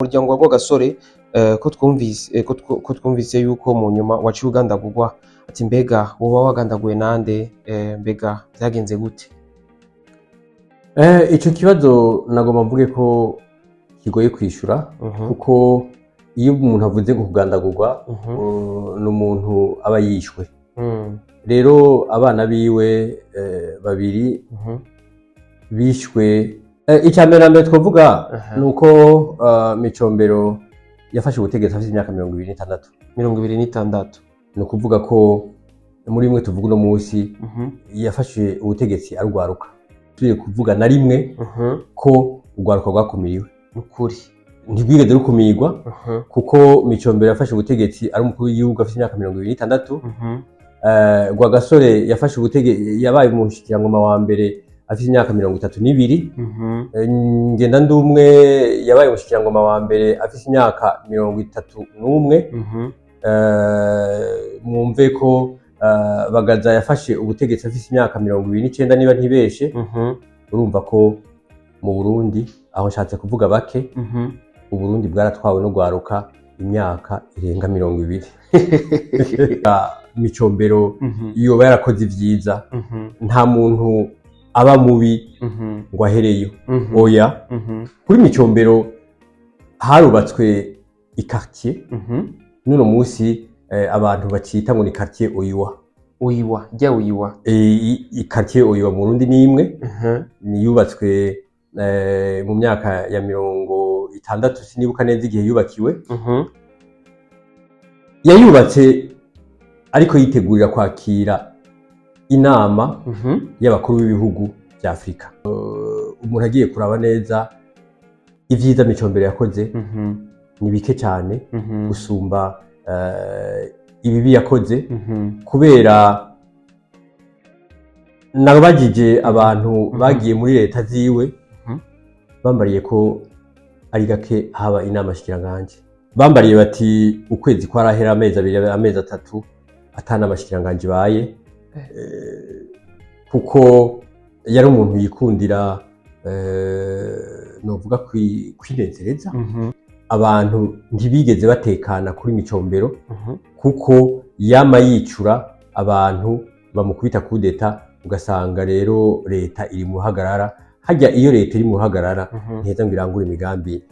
Umuryango wa Rwagasore, ko twumvise yuko mu nyuma waciye ugandagurwa, ati mbega woba wagandaguwe nande? Mbega vyagenze gute? Ico kibazo nagomba mvuge ko kigoye kwishura, kuko iyo umuntu avuze ngo kugandagurwa, ni umuntu aba yishwe. Rero abana biwe babiri bishwe. Icya mbere na mbere twavuga ni uko Micombero yafashe ubutegetsi afite imyaka 26. 26. Ni ukuvuga ko muri bimwe tuvuga uno munsi, yafashe ubutegetsi arugwaruka. Turi kuvuga na rimwe ko urwaruka rwakumiriwe. Nukuri. Ntirwigeze rukumirwa, kuko Micombero yafashe ubutegetsi ari umukuru w'igihugu afite imyaka 26. Rwagasore yafashe ubutegetsi, yabaye umushikirangoma wa mbere afite imyaka 32. Ngendandumwe yabaye umushikirangoma wa mbere afite imyaka 31. Mwumve ko Bagaza yafashe ubutegetsi afite imyaka 29, niba ntibeshe. Urumva ko mu Burundi, aho nshatse kuvuga bake, Uburundi bwaratwawe no gwaruka imyaka irenga 20. Micombero yoba yarakoze ivyiza. Nta muntu aba mubi ngo ahereyo. Oya. Kuri Micombero harubatswe iquartier, n'uno munsi abantu bacita ngo ni quartier Oiwa. Oiwa rya Oiwa. Iquartier Oiwa mu Burundi ni imwe, ni yubatswe mu myaka ya 60, sinibuka neza igihe yubakiwe. Yayubatse ariko yitegurira kwakira inama y'abakuru b'ibihugu vya Afurika. Umuntu agiye kuraba neza ivyiza Micombero yakoze, ni bike cyane gusumba ibibi yakoze, kubera nabajije abantu bagiye muri leta ziwe, bambariye ko ari gake haba inama shikiranganje. Bambariye bati ukwezi kwarahera, amezi 2, amezi 3, atanama shikiranganje ibaye, kuko yari umuntu yikundira, novuga kwinezereza. Abantu ntibigeze batekana kuri Micombero, kuko yama yicura abantu bamukubita kudeta, ugasanga rero leta iri mu ruhagarara. Harya iyo leta iri mu ruhagarara, ntiheza ngo irangure imigambi,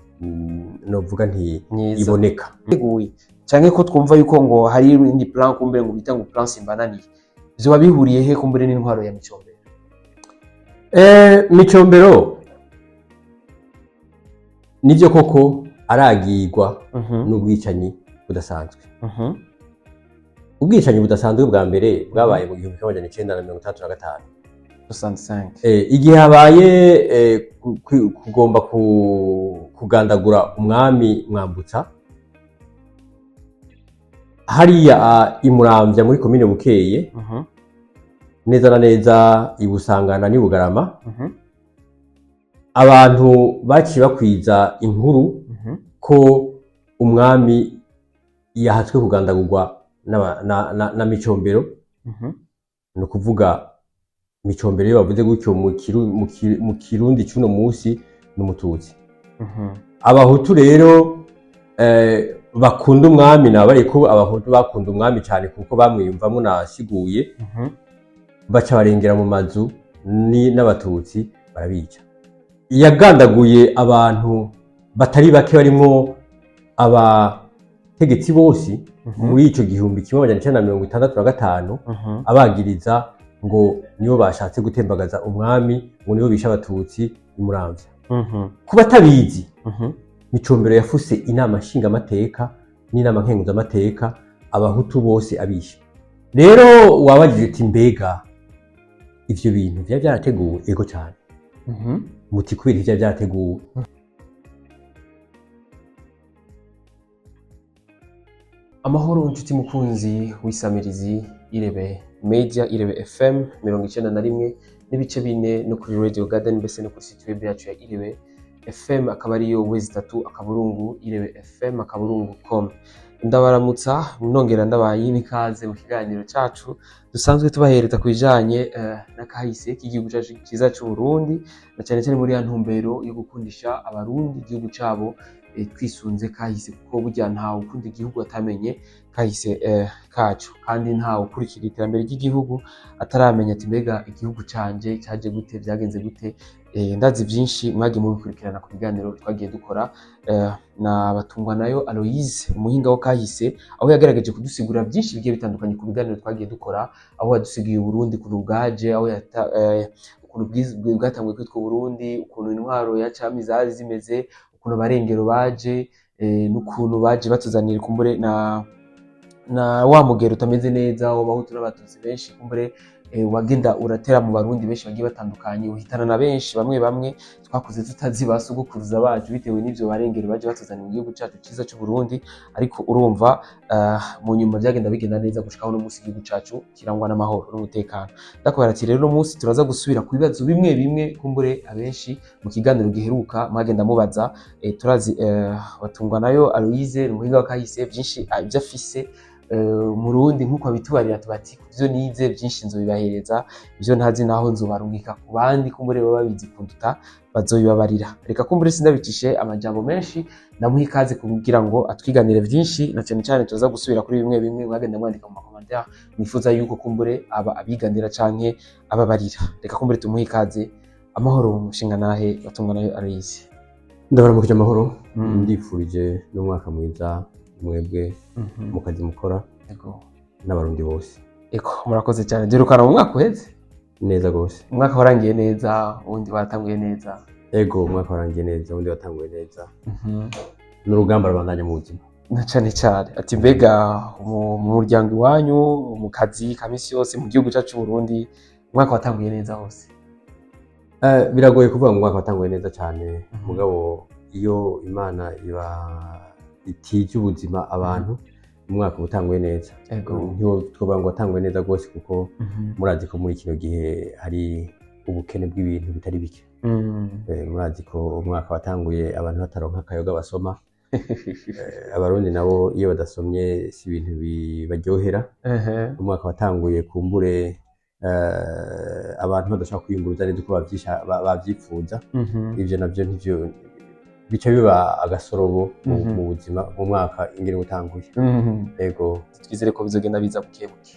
novuga nti myiza iboneka. Teguye canke ko twumva yuko ngo hari indi plan kumbere ngo bita ngo plan Simbananiye, vyoba bihuriye he kumbere n'intwaro ya Micombero? Micombero nivyo koko aragirwa n'ubwicanyi budasanzwe. Ubwicanyi budasanzwe bwa mbere bwabaye mu 1965. 65. Igihe habaye kugomba kugandagura umwami Mwambutsa hariya i Muramvya muri komine Bukeye, neza na neza i Busangana n'i Bugarama, abantu baciye bakwiza inkuru ko umwami yahatswe kugandagurwa na Micombero. Ni ukuvuga Micombero, iyo bavuze gutyo mu Kirundi c'uno musi, ni umututsi. Abahutu rero bakunda umwami, nabariye ko abahutu bakunda umwami cyane kuko bamwiyumvamo, nasiguye, baca barengera mu mazu n'abatutsi barabica. Yagandaguye abantu batari bake, barimwo abategetsi bose muri ico 1965, abagiriza ngo nibo bashatse gutembagaza umwami, ngo nibo bishe abatutsi i Muramvya. Ku batabizi, Micombero yafuse inama nshingamateka n'inama nkenguzamateka, abahutu bose abishe. Rero wabajije uti mbega ivyo bintu vyari vyarateguwe? Ego cyane. Muti kubera ivyari vyarateguwe? Amahoro nshuti mukunzi w'isamirizi Irebe Media, Irebe FM 91.4, no kuri Radio Garden, mbese no kuri site web yacu ya Irebe FM, akaba ariyo w3.irebefm.com. Ndabaramutsa nongera ndabaye n'ikaze mu kiganiro cacu dusanzwe tubahereza ku bijanye n'akahise k'igihugu cacu ciza c'u Burundi, na cane cane muri ya ntumbero yo gukundisha abarundi igihugu cabo, twisunze kahise, kuko burya ntawe ukunda igihugu atamenye kahise kacu, kandi ntawe ukurikira iterambere ry'igihugu ataramenya ati mbega igihugu canje caje gute, vyagenze gute. Ndazi vyinshi mwagiye mubikurikirana ku biganiro twagiye dukora na Batungwa nayo Aloise, umuhinga wo kahise, aho yagerageje kudusigurira byinshi bigiye bitandukanye ku biganiro twagiye dukora, aho yadusigiye Uburundi ukuntu bwaje, aho ukuntu bwatanguye kwitwa Uburundi, ukuntu intwaro ya cami zari zimeze, ukuntu abarengero baje, n'ukuntu baje batuzanira kumbure na wa mugero utameze neza w'abahutu n'abatutsi benshi, kumbure wagenda uratera mu barundi benshi bagiye batandukanye, uhitana na benshi bamwe bamwe twakuze tutazi ba sogokuruza bacu bitewe n'ivyo barengero baje batuzanira mu gihugu cacu ciza c'u Burundi. Ariko urumva mu nyuma byagenda bigenda neza gushika uno munsi igihugu cacu kirangwa n'amahoro n'umutekano. Ndakubwira ati rero uno munsi turaza gusubira ku bibazo bimwe bimwe kumbure abenshi mu kiganiro giheruka mwagenda mubaza. Turazi Batungwa nayo Aloise ni umuhinga wa kahise, vyinshi ivyo afise Murundi nkuko abitubarira tubati kuvyo nize byinshi nzobibahereza, ivyo ntazi naho nzobarungika ku bandi kumbure baba babizi kunduta bazobibabarira. Reka kumbure sindabicishe amajambo menshi, ndamuha ikaze kugira ngo atwiganire vyinshi, na cyane cyane tuza gusubira kuri bimwe bimwe mwagenda mwandika mu ma commentaires mwifuza yuko kumbure aba abiganira canke ababarira. Reka kumbure tumuhe ikaze. Amahoro mushinga nahe Batungwa nayo Aloise? Ndabaramukije amahoro. Ndifurije n'umwaka mwiza mwebwe mu kazi mukora n'abarundi bose. Ego, murakoze cyane. Duherukana mu mwaka uheze. Neza gose. Umwaka warangiye neza, uwundi watanguye neza. Ego, umwaka warangiye neza, uwundi watanguye neza, n'urugamba rubandanya mu buzima. Na cane cane ati mbega mu muryango iwanyu, mu kazi ka misi yose, mu gihugu cyacu Burundi, umwaka watanguye neza hose? Biragoye kuvuga ngo umwaka watanguye neza cyane, mugabo iyo Imana iba itije ubuzima abantu, umwaka uba utanguye neza. Ntitwovuga ngo watanguye neza rwose, kuko murazi ko muri kino gihe hari ubukene bw'ibintu bitari bike. Murazi ko umwaka watanguye abantu bataronka akayoga basoma. Abarundi nabo iyo badasomye si ibintu bibaryohera. Umwaka watanguye kumbure abantu badashobora kwiyunguruza neza uko bavyipfuza. Ivyo navyo ntivyo bica biba agasorobo mu buzima mu mwaka ingene utanguye. Ego. Twizere ko bizogenda biza buke buke.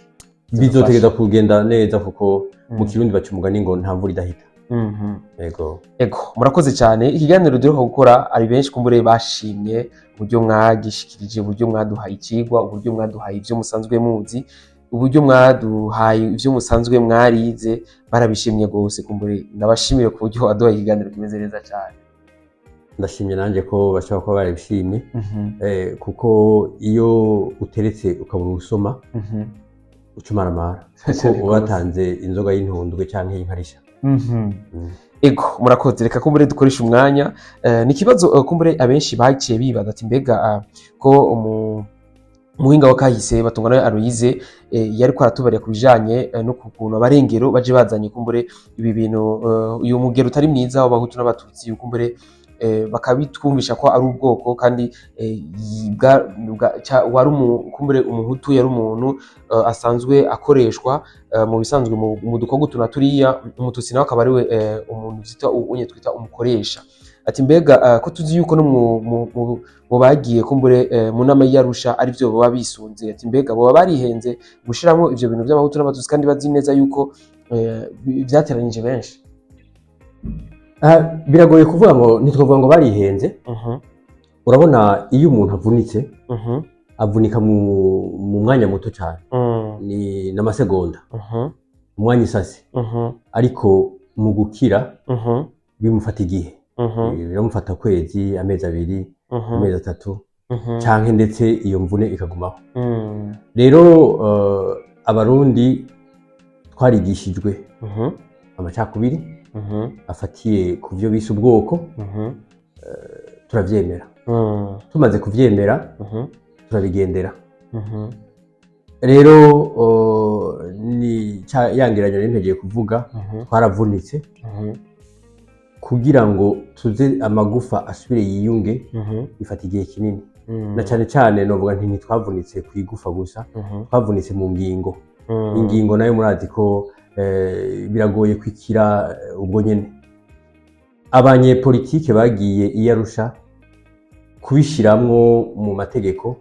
Bizotegeza kugenda neza, kuko mu Kirundi baca umugani ngo nta mvura idahita. Ego. Ego, murakoze cyane. Ikiganiro duheruka gukora, ari benshi kumbure bashimye uburyo mwagishikirije, uburyo mwaduhaye ikigwa, uburyo mwaduhaye ibyo musanzwe muzi, uburyo mwaduhaye ibyo musanzwe mwarize, barabishimye rwose. Kumbure ndabashimire ku buryo waduhaye ikiganiro kimeze neza cyane. Ndashimye nanjye ko bashobora kuba barabishimye, kuko iyo uteretse ukabura usoma uca umaramara, kuko uba watanze inzoga y'intundwe canke y'inkarisha. Ego, murakoze. Reka kumbure dukoresha umwanya. Ni ikibazo kumbure abenshi baciye bibaza ati mbega ko umuhinga wa kahise Batungwa nayo Aloise yariko aratubarira ku bijanye no ku kuntu abarengero baje bazanye kumbure ibi bintu, uyu mugero utari mwiza w'abahutu n'abatutsi, kumbure bakabitwumvisha ko ari ubwoko, kandi wari kumbure umuhutu yari umuntu asanzwe akoreshwa mu bisanzwe mu dukorwa utu na turiya, umututsi nawe akaba ariwe umuntu twita unye twita umukoresha. Ati mbega ko tuzi yuko no mu bagiye kumbure mu nama y'Arusha arivyo baba bisunze, ati mbega boba barihenze gushiramo ivyo bintu by'abahutu n'abatutsi kandi bazi neza yuko vyateranyije benshi? Biragoye kuvuga ngo, ntitwavuga ngo barihenze. Urabona iyo umuntu avunitse, avunika mu mwanya muto cyane, ni n'amasegonda, umwanya isase, ariko mu gukira bimufata igihe. Biramufata ukwezi, amezi 2, amezi 3, canke ndetse iyo mvune ikagumaho. Rero abarundi twarigishijwe amacakubiri afatiye ku byo bise ubwoko, turavyemera. Tumaze kuvyemera, turabigendera. Rero ni yangeranya nari ntegeye kuvuga, twaravunitse. Kugira ngo tuze amagufa asubire yiyunge bifata igihe kinini, na cane cane novuga nti ntitwavunitse ku igufa gusa, twavunitse mu ngingo. Ingingo nayo murazi ko biragoye kwikira ubwo nyene. Abanyepolitike bagiye i Arusha kubishiramwo mu mategeko,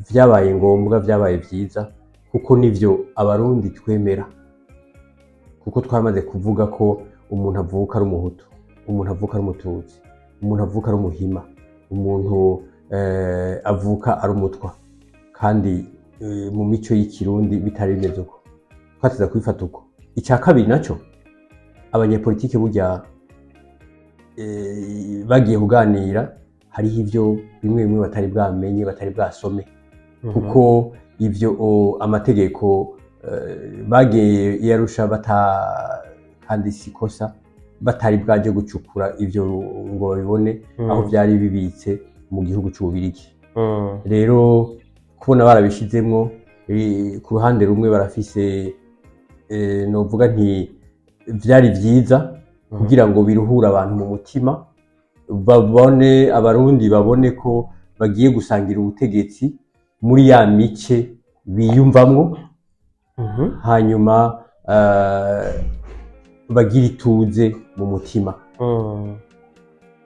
vyabaye ngombwa, vyabaye vyiza, kuko nivyo Abarundi twemera, kuko twamaze kuvuga ko umuntu avuka ari Umuhutu, umuntu avuka ari Umututsi, umuntu avuka ari Umuhima, umuntu avuka ari Umutwa, kandi mu mico y'Ikirundi bitari bimeze uko. Twateza kubifata uko. Icya kabiri naco, abanyepolitike burya bagiye kuganira, hariho ivyo bimwe bimwe batari bwamenye, batari bwasome, kuko ivyo amategeko bagiye i Arusha bata, kandi si ikosa, batari bwaje gucukura ivyo ngo babibone aho vyari bibitse mu gihugu c'Ububirigi. Rero kubona barabishizemwo, ku ruhande rumwe barafise, novuga nti vyari vyiza kugira ngo biruhure abantu mu mutima, babone, Abarundi babone ko bagiye gusangira ubutegetsi muri ya mice biyumvamwo, hanyuma bagira ituze mu mutima.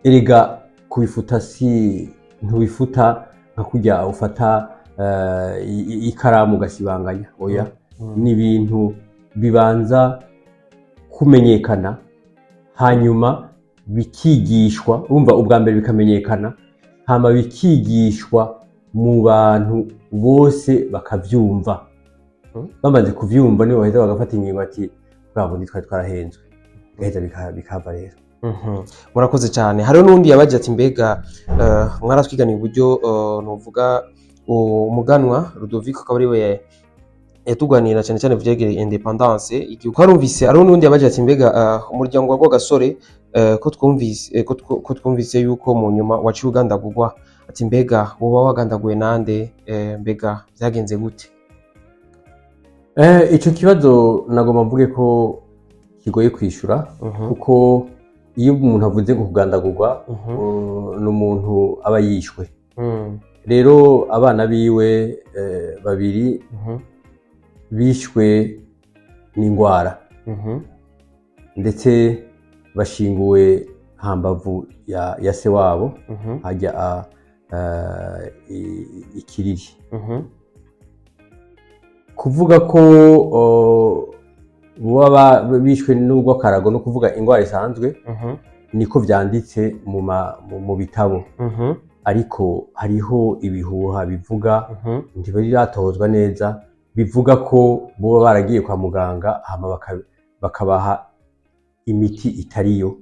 Erega kubifuta si ntubifuta nka kurya ufata ikaramu ugasibanganya, oya. Ni ibintu bibanza kumenyekana, hanyuma bikigishwa. Urumva, ubwa mbere bikamenyekana, hama bikigishwa mu bantu bose bakavyumva. Bamaze kuvyumva nibo baheza bagafata ingingo ati bwa bundi twari twarahenzwe, bigaheza bikava rero. Murakoze cyane. Hariho n'undi yabaje ati mbega mwaratwiganiye uburyo nuvuga umuganwa Rudoviko akaba ari we yatuganira cyane cyane vyegereye indépendance igihe twarumvise. Hariho n'undi yabaje ati mbega umuryango wa Rwagasore, ko twumvise yuko mu nyuma waciye ugandagurwa, ati mbega woba wagandaguwe nande, mbega vyagenze gute? Ico kibazo nagomba mvuge ko kigoye kwishura, kuko iyo umuntu avuze ngo kugandagurwa, ni umuntu aba yishwe. Rero abana biwe babiri bishwe n'ingwara, ndetse bashinguwe hambavu ya se wabo, hajya ikiriri. Kuvuga ko boba bishwe n'urw'akarago, no kuvuga ingwara isanzwe, niko vyanditse mu bitabo, ariko hariho ibihuha bivuga, ntibiratozwa neza, bivuga ko boba baragiye kwa muganga hama bakabaha imiti itariyo,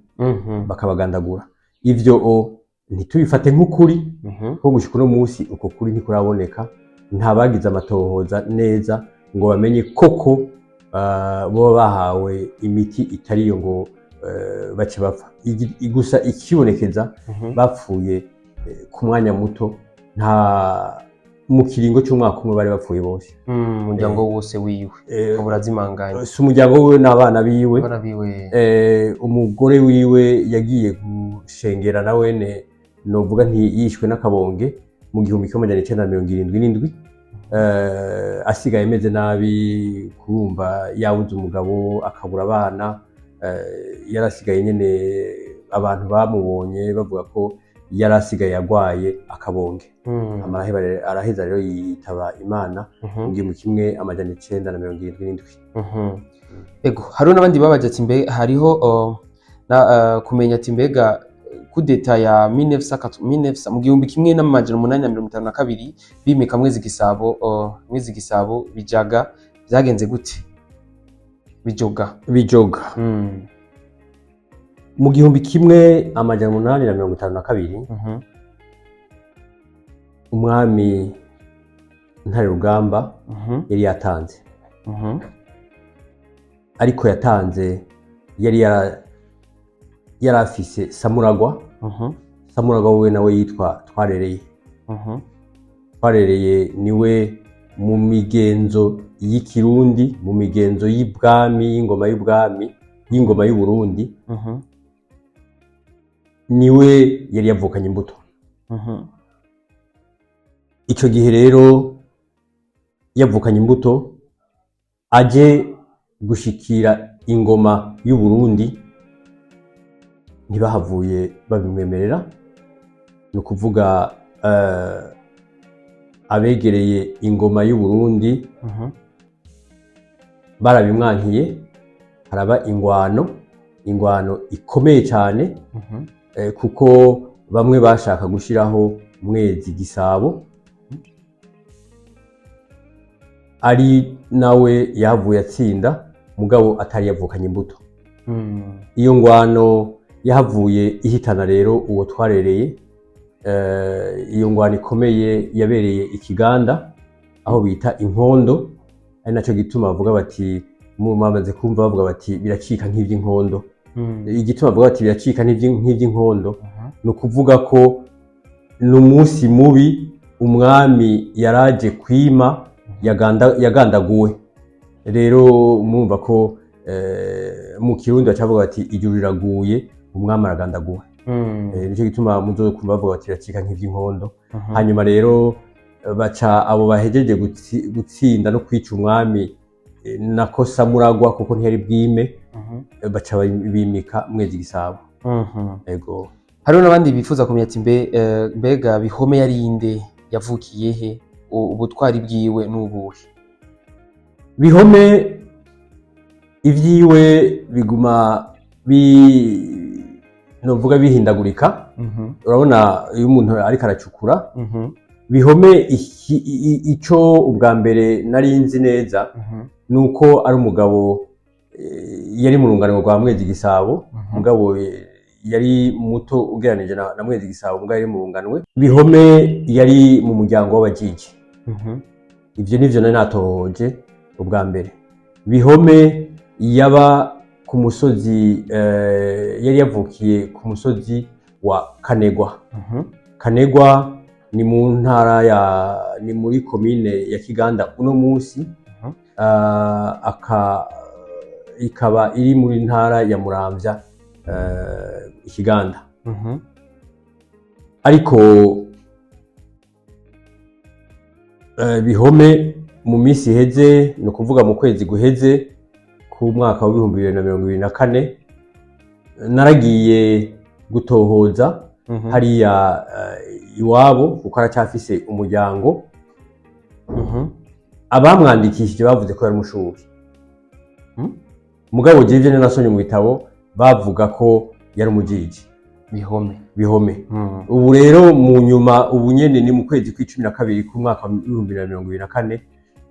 bakabagandagura. Ivyo ntitubifate nk'ukuri, ko gushika uno munsi uko kuri ntikuraboneka. Nta bagize amatohoza neza ngo bamenye koko boba bahawe imiti itariyo ngo bace bapfa. Gusa ikibonekeza, bapfuye ku mwanya muto, nta mu kiringo cy'umwaka umwe bari bapfuye bose. Umuryango wose wiwe uburazimanganye. Si umuryango wiwe, n'abana biwe. Abana biwe. Umugore wiwe yagiye gushengera na wene, novuga nti yishwe n'akabonge mu 1977, asigaye ameze nabi, kurumva yabuze umugabo akabura abana, yarasigaye nyene. Abantu bamubonye bavuga ko yari asigaye agwaye akabonge. Araheza rero yitaba Imana mu 1977. Ego, hariho n'abandi babaje ati mbe hariho na, kumenya ati mbega kudeta ya 1900 1900 mu 1852 bimika Mwezi Gisabo, Mwezi Gisabo Bijaga, byagenze gute? Bijoga. Bijoga. Mu 1852, umwami Ntare Rugamba yari yatanze, ariko yatanze yari yari afise Samuragwa. Samuragwa we nawe yitwa Twarereye. Twarereye niwe mu migenzo y'Ikirundi, mu migenzo y'ibwami, y'ingoma y'ubwami, y'ingoma y'Uburundi. Niwe yari yavukanye imbuto. Ico gihe rero yavukanye imbuto, aje gushikira ingoma y'u Burundi, ntibahavuye babimwemerera. Ni ukuvuga abegereye ingoma y'u Burundi barabimwankiye, haraba ingwano, ingwano ikomeye cyane, kuko bamwe bashaka gushiraho Mwezi Gisabo, ari nawe yahavuye atsinda, mugabo atari yavukanye imbuto. Iyo ngwano yahavuye ihitana rero uwo twarereye. Iyo ngwano ikomeye yabereye ikiganda aho bita Inkondo, ari naco gituma bavuga bati, bamaze kumva bavuga bati biracika nk'ivy'inkondo. Igituma bavuga bati biracika nk'ivy'inkondo, ni ukuvuga ko ni umunsi mubi umwami yaraje kwima yagandaguwe. Rero murumva ko mu Kirundi bacavuga bati ijuru riraguye, umwami aragandaguwe. Nico gituma muzokumva bavuga bati biracika nk'ivy'inkondo. Hanyuma rero baca abo bahejeje gutsinda no kwica umwami, nako Samuragwa, kuko ntiyari bwime, baca bimika Mwezi Gisabo. Ego. Hariho n'abandi bifuza kumenya ati mbega Bihome yari inde, yavukiye he, ubutwari bwiwe n'ubuhe? Bihome ivyiwe biguma bi novuga bihindagurika. Urabona iyo umuntu ariko aracukura. Bihome ico ubwa mbere nari nzi neza nuko ari umugabo, yari mu rungano rwa Mwezi Gisabo, mugabo yari muto ugereranije na Mwezi Gisabo, mugabo yari mu runganwe. Bihome yari mu muryango w'Abajiji. Ivyo nivyo nari natohoje ubwa mbere. Bihome yaba ku musozi, yari yavukiye ku musozi wa Kanegwa. Kanegwa ni mu ntara ya, ni muri komine ya Kiganda uno munsi, ikaba iri muri ntara ya Muramvya, Ikiganda. Ariko Bihome mu minsi iheze, ni ukuvuga mu kwezi guheze ku mwaka wa 2024, naragiye gutohoza hariya iwabo, kuko aracyafise umuryango. Abamwandikishije bavuze ko yari umushubi. Mugabo jewe ivyo nasomye mu bitabo, bavuga ko yari umujiji. Bihome? Bihome. Ubu rero mu nyuma, ubu nyene ni mu kwezi kw'12 k'umwaka wa 2024,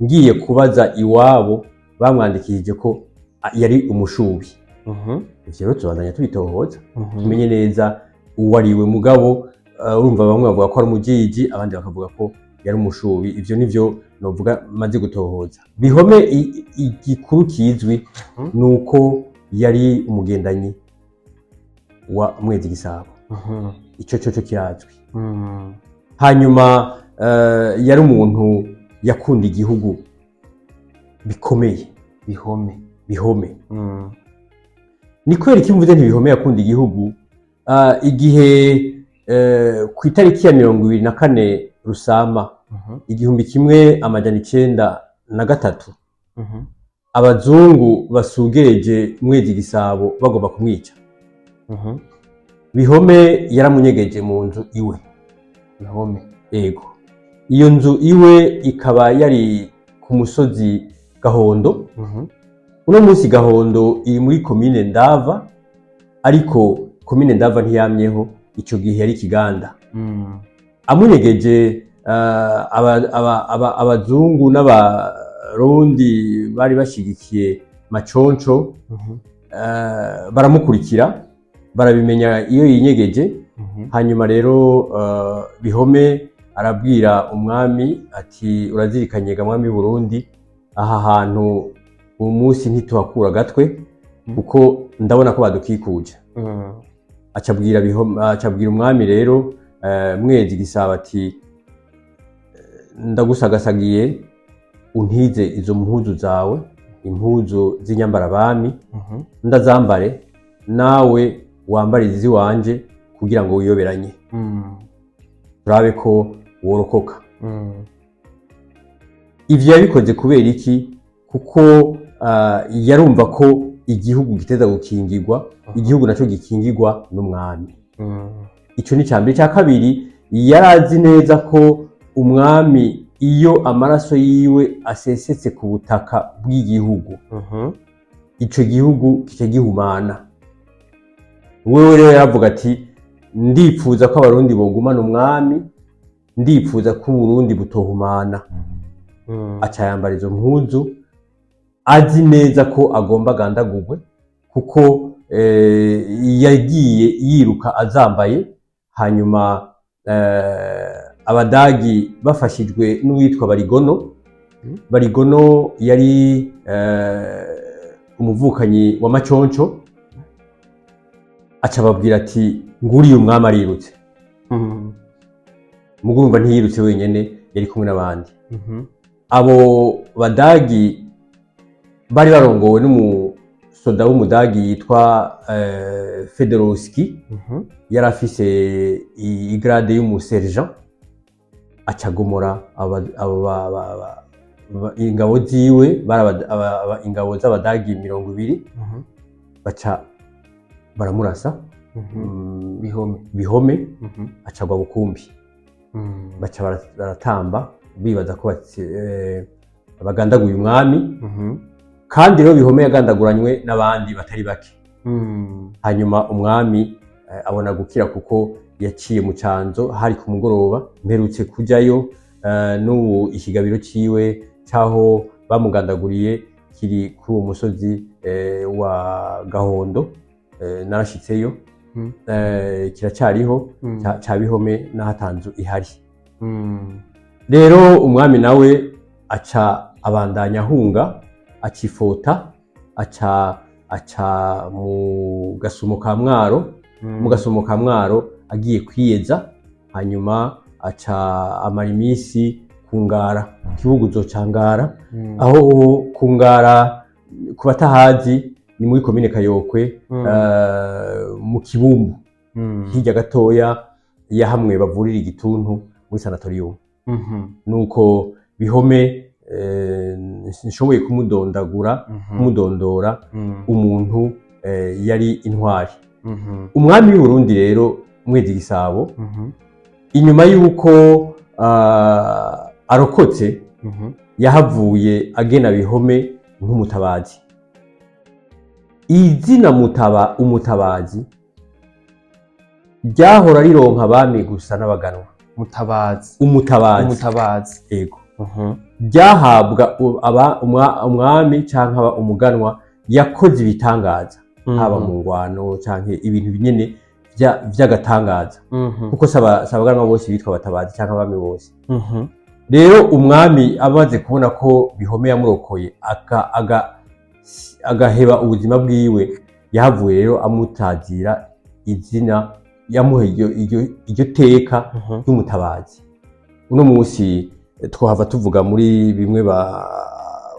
ngiye kubaza iwabo, bamwandikishije ko yari umushubi. Ivyo rero tubandanya tubitohoza, tumenye neza uwo ari we. Mugabo urumva bamwe bavuga ko ari umujiji, abandi bakavuga ko yari umushubi. Ivyo nivyo novuga maze gutohoza. Bihome igikuru kizwi nuko yari umugendanyi wa Mwezi Gisabo. Ico coco kirazwi. Hanyuma yari umuntu yakunda igihugu bikomeye. Bihome? Bihome. Ni kubera iki mvuze nti Bihome yakunda igihugu? Igihe ku itariki ya 24 Rusama 1903, abazungu basugereje Mwezi Gisabo bagomba kumwica, Bihome yaramunyegeje mu nzu iwe. Bihome? Ego. Iyo nzu iwe ikaba yari ku musozi Gahondo. Uno munsi Gahondo iri muri komine Ndava, ariko komine Ndava ntiyamyeho, ico gihe yari Kiganda. Amunyegeje, abazungu n'Abarundi bari bashigikiye Maconco baramukurikira, barabimenya iyo yinyegeje. Hanyuma rero Bihome arabwira umwami ati: "Urazirikanye ga mwami Burundi, aha hantu uyu munsi ntituhakura agatwe, kuko ndabona ko badukikuje." Acabwira Bihome, acabwira umwami rero Mwezi Gisabo ati: "Ndagusagasagiye untize izo mpuzu zawe, impuzu z'inyambarabami, ndazambare, nawe wambare iziwanje." Kugira ngo wiyoberanye, turabe ko worokoka. Ivyo yabikoze kubera iki? Kuko yarumva ko igihugu giteza gukingirwa, igihugu naco gikingirwa n'umwami. Ico ni mbere. Icya kabiri, yari azi neza ko umwami, iyo amaraso yiwe asesetse ku butaka bw'igihugu, ico gihugu kica gihumana. Wewe rero yaravuga ati: "Ndipfuza ko Abarundi bogumana umwami, ndipfuza ko Uburundi butohumana." Aca yambara izo mpuzu, azi neza ko agomba agandagurwe, kuko yagiye yiruka azambaye. Hanyuma Abadagi bafashijwe n'uwitwa Barigono. Barigono yari umuvukanyi wa Maconco. Aca ababwira ati: "Nguriye umwami arirutse." Mugurumva ntiyirutse wenyene, yari kumwe n'abandi. Abo Badagi bari barongowe n'umusoda w'Umudagi yitwa Federowski. Yari afise i grade y'umusergent. Aca agomora abo ingabo ziwe, bari ingabo z'Abadagi 20. Baca baramurasa. Bihome. Bihome aca agwa bukumbi. Baca baratamba bibaza ko bagandaguye umwami. Kandi rero Bihome yagandaguranywe n'abandi batari bake. Hanyuma umwami abona gukira, kuko yaciye mu Canzo, hari ku mugoroba. Mperutse kujayo, n'ubu ikigabiro ciwe c'aho bamugandaguriye kiri kuri uwo musozi wa Gahondo. Narashitseyo. Kiracariho. Ca Bihome n'ahatanzu ihari. Rero umwami nawe aca abandanya ahunga, acifota, aca mu Gasumo ka Mwaro. Mu Gasumo ka Mwaro agiye kwiyeza, hanyuma aca amara iminsi ku Ngara, Kibuguzo ca Ngara. Aho ku Ngara, ku batahazi, ni muri komine Kayokwe, mu Kibumbu, hirya gatoya ya hamwe bavurira igituntu muri sanatorium. Nuko Bihome nshoboye kumudondagura, kumudondora, umuntu yari intwari. Umwami w'Uburundi rero Mwezi Gisabo, inyuma y'uko arokotse, yahavuye agena Bihome nk'umutabazi. Izina mutaba, umutabazi, ryahora rironka abami gusa n'abaganwa. Mutabazi. Umutabazi. Umutabazi. Ego. Ryahabwa umwami canke umuganwa yakoze ibitangaza, haba mu ngwano canke ibintu nyene vy'agatangaza, kuko si abaganwa bose bitwa abatabazi canke abami bose. Rero umwami amaze kubona ko Bihome yamurokoye, agaheba ubuzima bwiwe, yahavuye rero amutazira izina, yamuha iryo teka ry'umutabazi. Uno munsi twohava tuvuga muri bimwe ba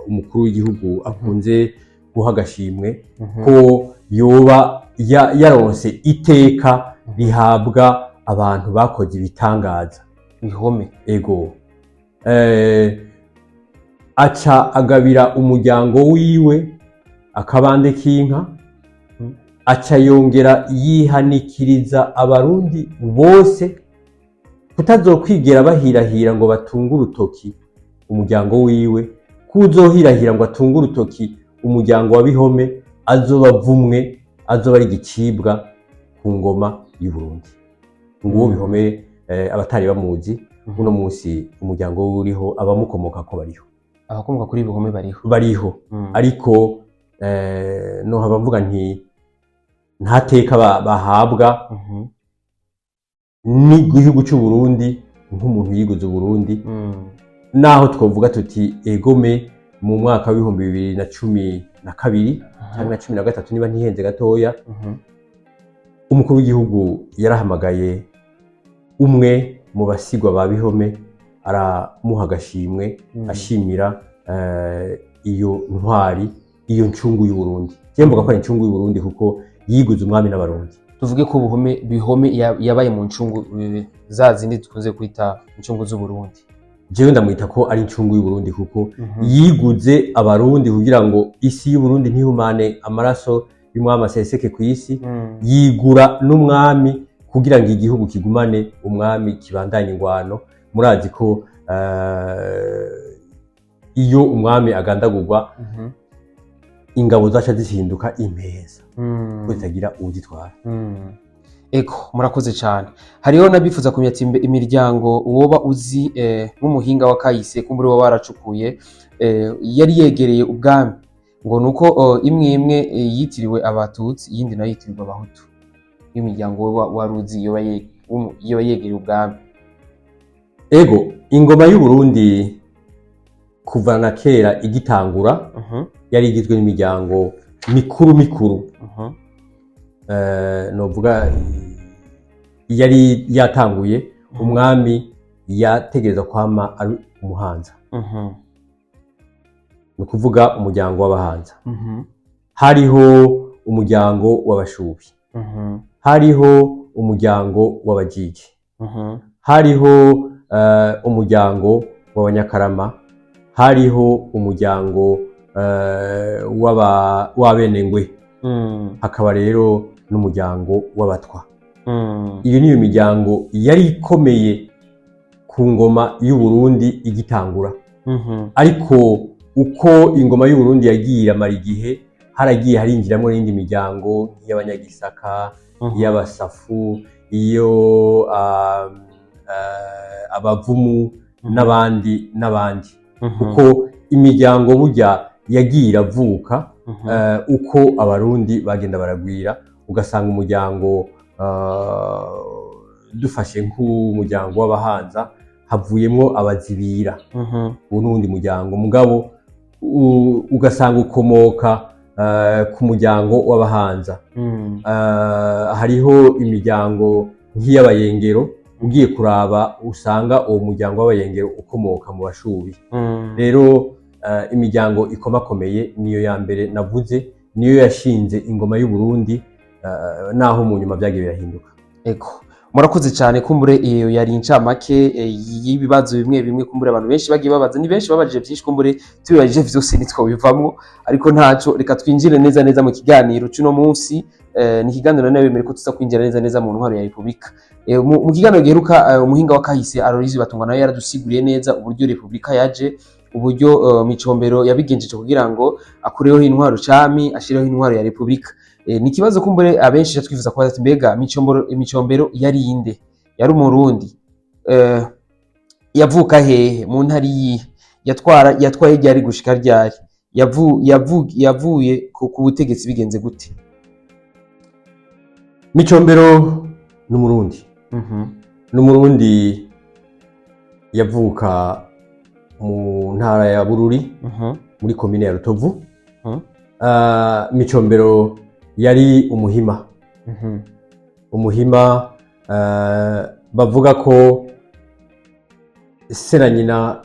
umukuru w'igihugu akunze guha agashimwe, ko yoba yaronse iteka rihabwa abantu bakoze ibitangaza. Bihome. Ego. Aca agabira umuryango wiwe akabande k'inka. Aca yongera yihanikiriza Abarundi bose kutazokwigera bahirahira ngo batunge urutoki umuryango wiwe. Kuzohirahira ngo atunge urutoki umuryango wa Bihome, azoba avumwe, azoba ari igicibwa ku ngoma y'u Burundi. Nguwo Bihome. Abatari bamuzi, uno munsi umuryango we uriho, abamukomokako bariho. Abakomoka kuri Bihome bariho. Bariho. Ariko nohava mvuga nti nta teka bahabwa n'igihugu cy'u Burundi nk'umuntu yiguze Uburundi. Naho twovuga tuti egome mu mwaka w'2012 cyangwa na 13, niba ntihenze gatoya, umukuru w'igihugu yarahamagaye umwe mu basigwa ba Bihome, aramuha agashimwe, ashimira iyo ntwari, iyo ncungu y'Uburundi. Njye mvuga ko ari incungu y'Uburundi kuko yiguze umwami n'Abarundi. Tuvuge ko Buhome Bihome yabaye mu ncungu, za zindi dukunze kwita incungu z'Uburundi. Jewe ndamwita ko ari incungu y'Uburundi, kuko yiguze Abarundi kugira ngo isi y'Uburundi ntihumane, amaraso y'umwami aseseke ku isi. Yigura n'umwami kugira ngo igihugu kigumane umwami, kibandanye ingwano. Murazi ko iyo umwami agandagurwa, ingabo zaca zihinduka impeza, kuko zitagira uwuzitwara. Ego, murakoze cyane. Hariho n'abifuza kumenya ati imiryango woba uzi, nk'umuhinga wa kahise, kumbure woba waracukuye, yari yegereye ubwami, ngo nuko imwe imwe yitiriwe Abatutsi, iyindi nayo yitirirwa Abahutu. Iyo miryango woba wari uzi yoba yegereye ubwami? Ego, ingoma y'Uburundi kuva na kera igitangura yari igizwe n'imiryango mikuru mikuru. Novuga yari yatanguye, umwami yategereza kwama ari Umuhanza, ni ukuvuga umuryango w'Abahanza. Hariho umuryango w'Abashubi, hariho umuryango w'Abajiji, hariho umuryango w'Abanyakarama, hariho umuryango w'Abenengwe, hakaba rero n'umuryango w'Abatwa. Iyo niyo miryango yari ikomeye ku ngoma y'u Burundi igitangura. Ariko uko ingoma y'u Burundi yagiye iramara igihe, haragiye harinjiramo n'indi miryango nk'iy'Abanyagisaka, iy'Abasafu, iyo Abavumu n'abandi n'abandi, kuko imiryango burya yagiye iravuka uko Abarundi bagenda baragwira, ugasanga umuryango, dufashe nk'umuryango w'Abahanza, havuyemwo Abazibira. Uwo n'uwundi muryango, mugabo ugasanga ukomoka ku muryango w'Abahanza. Hariho imiryango nk'iy'Abayengero, ugiye kuraba usanga uwo muryango w'Abayengero ukomoka mu Bashubi. Rero imiryango ikomakomeye niyo ya mbere navuze, niyo yashinze ingoma y'u Burundi, naho mu nyuma byagiye birahinduka. Ego, murakoze cyane. Kumbure iyo yari incamake y'ibibazo bimwe bimwe kumbure abantu benshi bagiye babaza. Ni benshi babajije byinshi, kumbure tubibajije vyose ntitwobivamwo, ariko ntaco, reka twinjire neza neza mu kiganiro c'uno munsi. Ni ikiganiro nawe bemere ko tuza kwinjira neza neza mu ntwaro ya Repubulika. Mu kiganiro giheruka, umuhinga wa kahise Aloyizi Batungwa nawe yaradusiguriye neza uburyo Repubulika yaje, uburyo Micombero yabigenjeje kugira ngo akureho intwaro cami, ashireho intwaro ya Repubulika. Ni ikibazo kumbure abenshi twifuza kubaza ati mbega Micombero yari inde? Yari Umurundi? Yavuka hehe, mu ntara iyihe? Yatwara, yatwaye ryari gushika ryari? Yavuye ku butegetsi bigenze gute? Micombero ni Umurundi, ni Umurundi yavuka mu ntara ya Bururi, muri komine ya Rutovu. Micombero yari Umuhima. Umuhima, bavuga ko se na nyina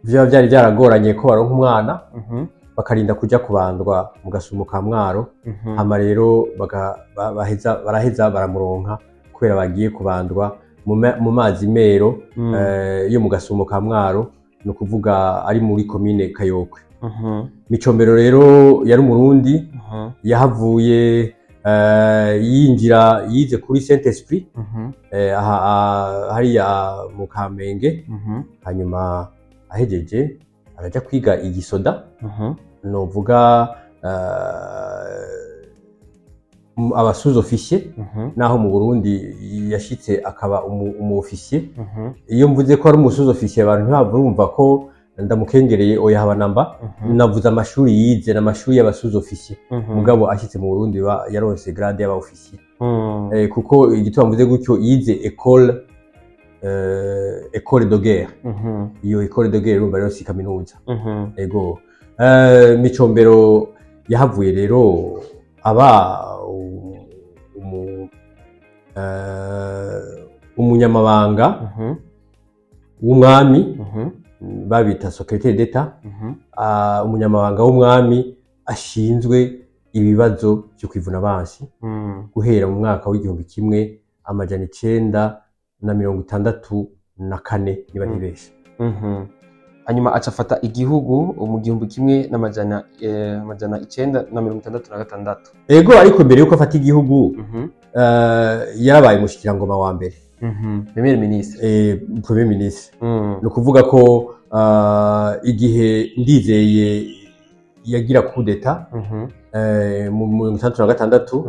vyaba vyari vyaragoranye ko baronka umwana, bakarinda kuja kubandwa mu Gasumo ka Mwaro. Hama rero baraheza baramuronka kubera bagiye kubandwa mu mazi mero yo mu Gasumo ka Mwaro, ni ukuvuga ari muri komine Kayokwe. Micombero rero yari Umurundi. Yahavuye yinjira, yize kuri Saint Esprit, aha hariya mu Kamenge. Hanyuma ahejeje araja kwiga igisoda, novuga aba sous-officier, naho mu Burundi yashitse akaba umu officier. Iyo mvuze ko ari umu sous-officier, abantu ntibava ko ndamukengereye, oya, haba namba. Navuze amashuri yize n'amashuri y'aba sous-officier, mugabo ashitse mu Burundi yaronse grade y'aba officier. Kuko igituma mvuze gutyo, yize école de guerre. Iyo école de guerre urumva rero si kaminuza. Ego. Micombero yahavuye rero aba umunyamabanga w'umwami, babita secrétaire d'État, umunyamabanga w'umwami ashinzwe ibibazo vyo kwivuna abansi guhera mu mwaka w'1964, niba ntibeshe. Hanyuma aca afata igihugu mu 1966. Ego, ariko mbere yuko afata igihugu, yarabaye umushikirangoma wa mbere. Premier ministre. Premier ministre. Ni ukuvuga ko igihe Ndizeye yagira coup d'état mu 66,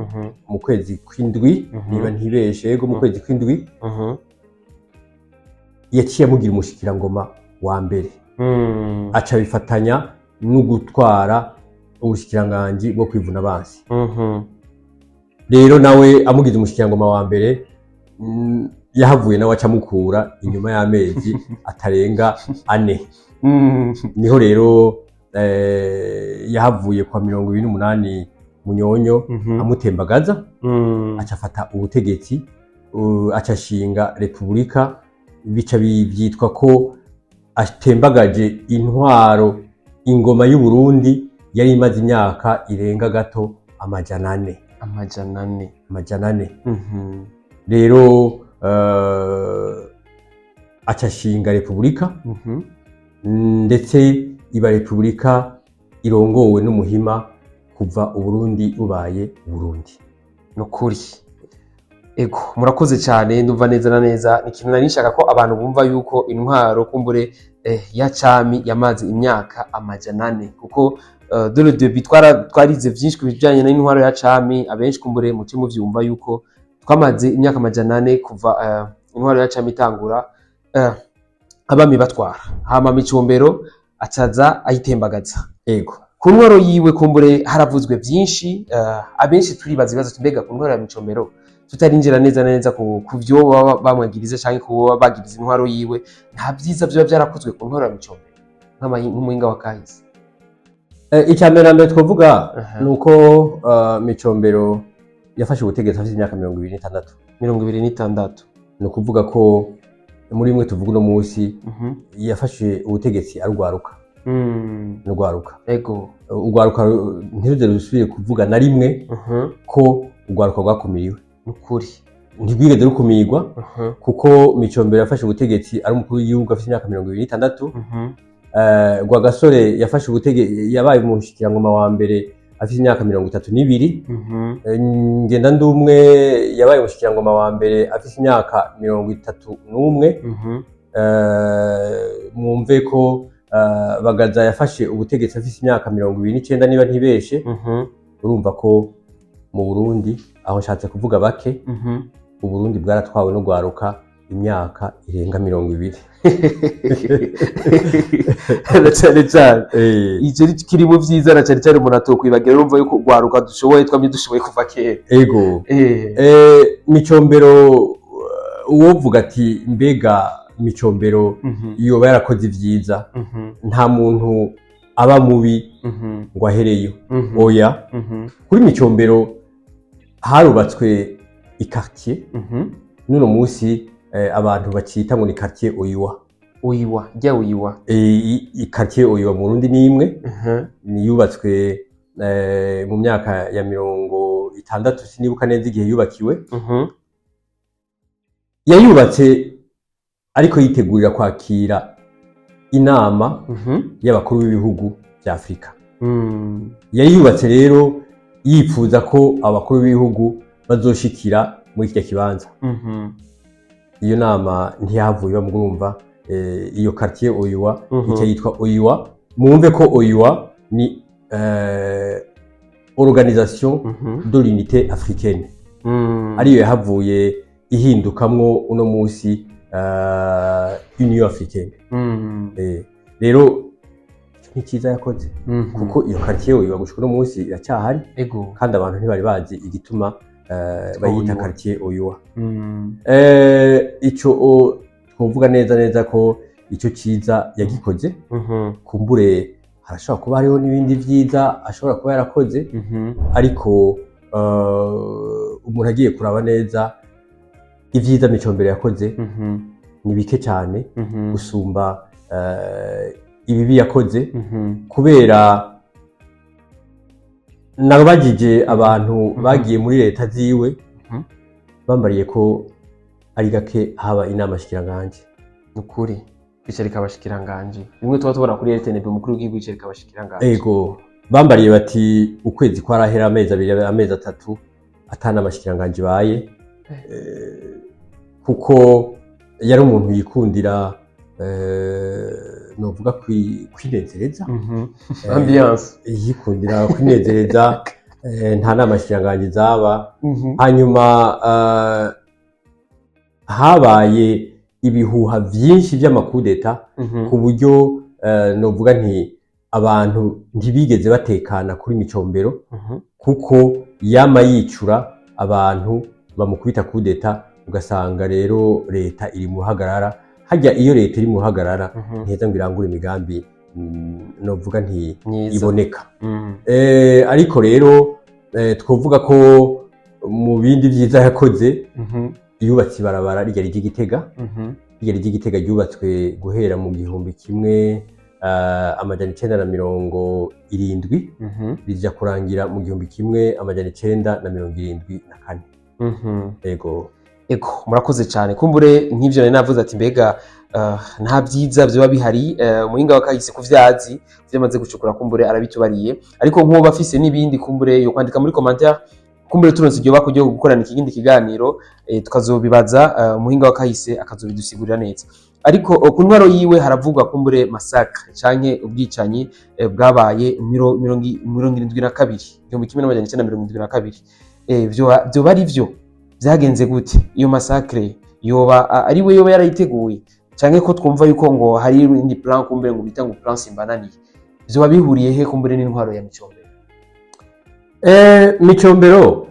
mu kwezi kw'indwi, niba ntibeshe, yego, mu kwezi kw'indwi, yaciye amugira umushikirangoma wa mbere, aca bifatanya no gutwara ubushikiranganji bwo kwivuna abansi. Rero nawe amugize umushikirangoma wa mbere, yahavuye nawe aca amukura inyuma y'amezi atarenga 4. Niho rero yahavuye kwa 28 Munyonyo amutembagaza, aca afata ubutegetsi, aca ashinga repubulika, bica byitwa ko atembagaje intwaro, ingoma y'u Burundi yari imaze imyaka irenga gato 400. 400. 400. Rero aca ashinga repubulika, ndetse iba repubulika irongowe n'umuhima kuva Uburundi bubaye Uburundi. Nukuri, ego, murakoze cyane. Ndumva neza na neza ni ikintu nari nshaka ko abantu bumva, yuko intwaro kumbure ya cami yamaze imyaka 400, kuko dès le début twarize vyinshi ku bijanye n'intwaro ya cami. Abenshi kumbure muce muvyumva yuko twamaze imyaka 400 kuva intwaro ya cami itangura, abami batwara, hama Micombero acaza ayitembagaza. Ku ntwaro yiwe kumbure haravuzwe vyinshi. Abenshi turibaza ibibazo tuti: mbega ku ntwaro ya Micombero, tutarinjira neza na neza ku vyo baba bamwagiriza canke ku baba bagiriza intwaro yiwe, nta vyiza vyoba vyarakozwe ku ntwaro ya Micombero nk'umuhinga wa kahise? Icya mbere na mbere twavuga ni uko Micombero yafashe ubutegetsi afite imyaka 26. 26. Ni ukuvuga ko muri bimwe tuvuga uno munsi, yafashe ubutegetsi arugwaruka. N'urwaruka. Urwaruka ntiruze rusubire kuvuga na rimwe ko urwaruka rwakumiriwe. Nukuri. Ntirwigeze rukumirwa, kuko Micombero yafashe ubutegetsi ari umukuru w'igihugu afite imyaka 26. Rwagasore yafashe ubutegetsi, yabaye umushikiranganji wa mbere afite imyaka 32. Ngendandumwe yabaye umushikiranganji wa mbere afite imyaka 31. Mwumve ko Bagaza yafashe ubutegetsi afite imyaka 29, niba ntibeshe. Urumva ko mu Burundi, aho nshatse kuvuga bake, Uburundi bwaratwawe no gwaruka imyaka irenga 20. Na cyane cyane icyo ni kiri mu vyiza, na cyane cyane umuntu atokwibagira. Urumva yuko urwaruka dushoboye, twamye dushoboye kuva kera. Ego. Micombero, uwovuga ati: mbega Micombero yoba yarakoze ivyiza? Nta muntu aba mubi ngo ahereyo. Oya. Kuri Micombero harubatswe iquartier n'uno munsi abantu bacita ngo ni quartier Oiwa. Oiwa rya Oiwa. Iquartier Oiwa mu Burundi ni imwe, ni yubatswe mu myaka ya 60, sinibuka neza igihe yubakiwe. Yayubatse ariko yitegurira kwakira inama y'abakuru b'ibihugu vya Afurika. Yari yubatse rero yifuza ko abakuru b'ibihugu bazoshikira muri kirya kibanza. Iyo nama ntiyahavuye bamurumva. Iyo quartier Oiwa ica yitwa Oiwa. Mwumve ko Oiwa ni Organisation de l'Unité Africaine, ariyo yahavuye ihindukamwo uno musi Union Africaine. Rero ni cyiza yakoze, kuko iyo quartier Oiwa gushika uno munsi iracyahari, kandi abantu ntibari bazi igituma bayita Oiwa. quartier Oiwa. Ico twovuga neza neza ko ico ciza yagikoze. Kumbure harashobora kuba hariho n'ibindi vyiza ashobora kuba yarakoze, ariko umuntu agiye kuraba neza ivyiza Micombero yakoze ni bike cyane gusumba ibibi yakoze, kubera Nabajije abantu bagiye muri leta ziwe, bambariye ko ari gake haba inama shikiranganje. Nukuri kwicarika abashikiranganje, bimwe tuba tubona kuri RTNB, umukuru w'igihugu yicarika abashikiranganje. Ego, bambariye bati ukwezi kwarahera, amezi 2, amezi 3, atana mashikiranganje baye, kuko yari umuntu yikundira, novuga kwinezereza. Ambiance. Yikundira kwinezereza, nta nama shikiranganje zaba. Hanyuma habaye ibihuha vyinshi vy'amakudeta, ku buryo novuga nti abantu ntibigeze batekana kuri Micombero, kuko yama yicura abantu bamukubita kudeta, ugasanga rero leta iri mu ruhagarara. Hajya iyo leta iri mu ruhagarara, ntiheza ngo irangure imigambi, novuga nti myiza iboneka. Ariko rero twovuga ko mu bindi vyiza yakoze, yubatse ibarabara rya rija Igitega. Rya rija Igitega ryubatswe guhera mu 1970, rija kurangira mu 1974. Ego. Ego, murakoze cyane. Kumbure nk'ivyo nari navuze ati mbega nta byiza vyoba bihari, umuhinga wa kahise ku vyazi vyamaze gucukura, kumbure arabitubariye. Ariko nk'uwo afise n'ibindi, kumbure yo kwandika muri commentaire. Kumbure turonse iryo bako ryo gukorana ikindi kiganiro, tukazobibaza umuhinga wa kahise akazobidusigurira neza. Ariko ku ntwaro yiwe haravugwa kumbure massacre canke ubwicanyi bwabaye 72, 1972. Vyoba ari vyo vyagenze gute? Iyo massacre yoba ari we yoba yarayiteguye, canke ko twumva yuko ngo hari indi plan, kumbure ngo bita ngo plan Simbananiye, vyoba bihuriye he kumbure n'intwaro ya Micombero? Micombero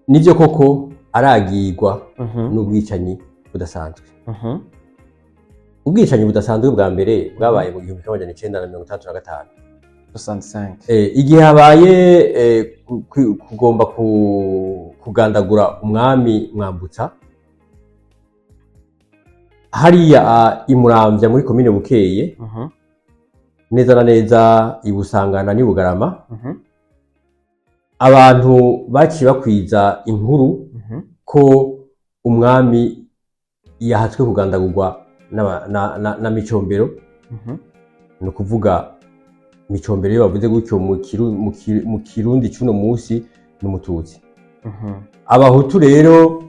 nivyo koko aragirwa n'ubwicanyi budasanzwe. Ubwicanyi budasanzwe bwa mbere bwabaye mu 1965. 65. Igihe habaye kugomba kugandagura umwami Mwambutsa hariya i Muramvya muri komine Bukeye, neza na neza i Busangana n'i Bugarama, abantu baciye bakwiza inkuru ko umwami yahatswe kugandagurwa na Micombero. Ni ukuvuga Micombero, iyo bavuze gutyo mu Kirundi c'uno musi, ni Umututsi. Abahutu rero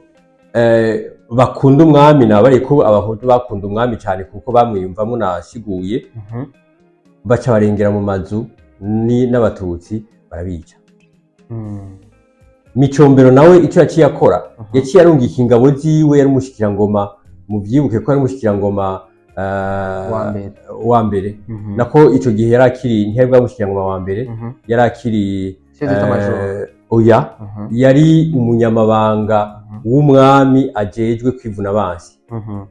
bakunda umwami, nabariye ko Abahutu bakunda umwami cyane kuko bamwiyumvamo, nasiguye, baca barengera mu mazu n'Abatutsi barabica. Micombero nawe icyo yaciye akora, yaciye arungika ingabo ziwe. Yari umushikirangoma, muvyibuke ko yari umushikirangoma wa mbere. Wa mbere. Nako ico gihe yari akiri, ntiyari bwa mushikirangoma wa mbere, yari akiri Chef d'état-major. Oya, yari umunyamabanga w'umwami ajejwe kwivuna abansi.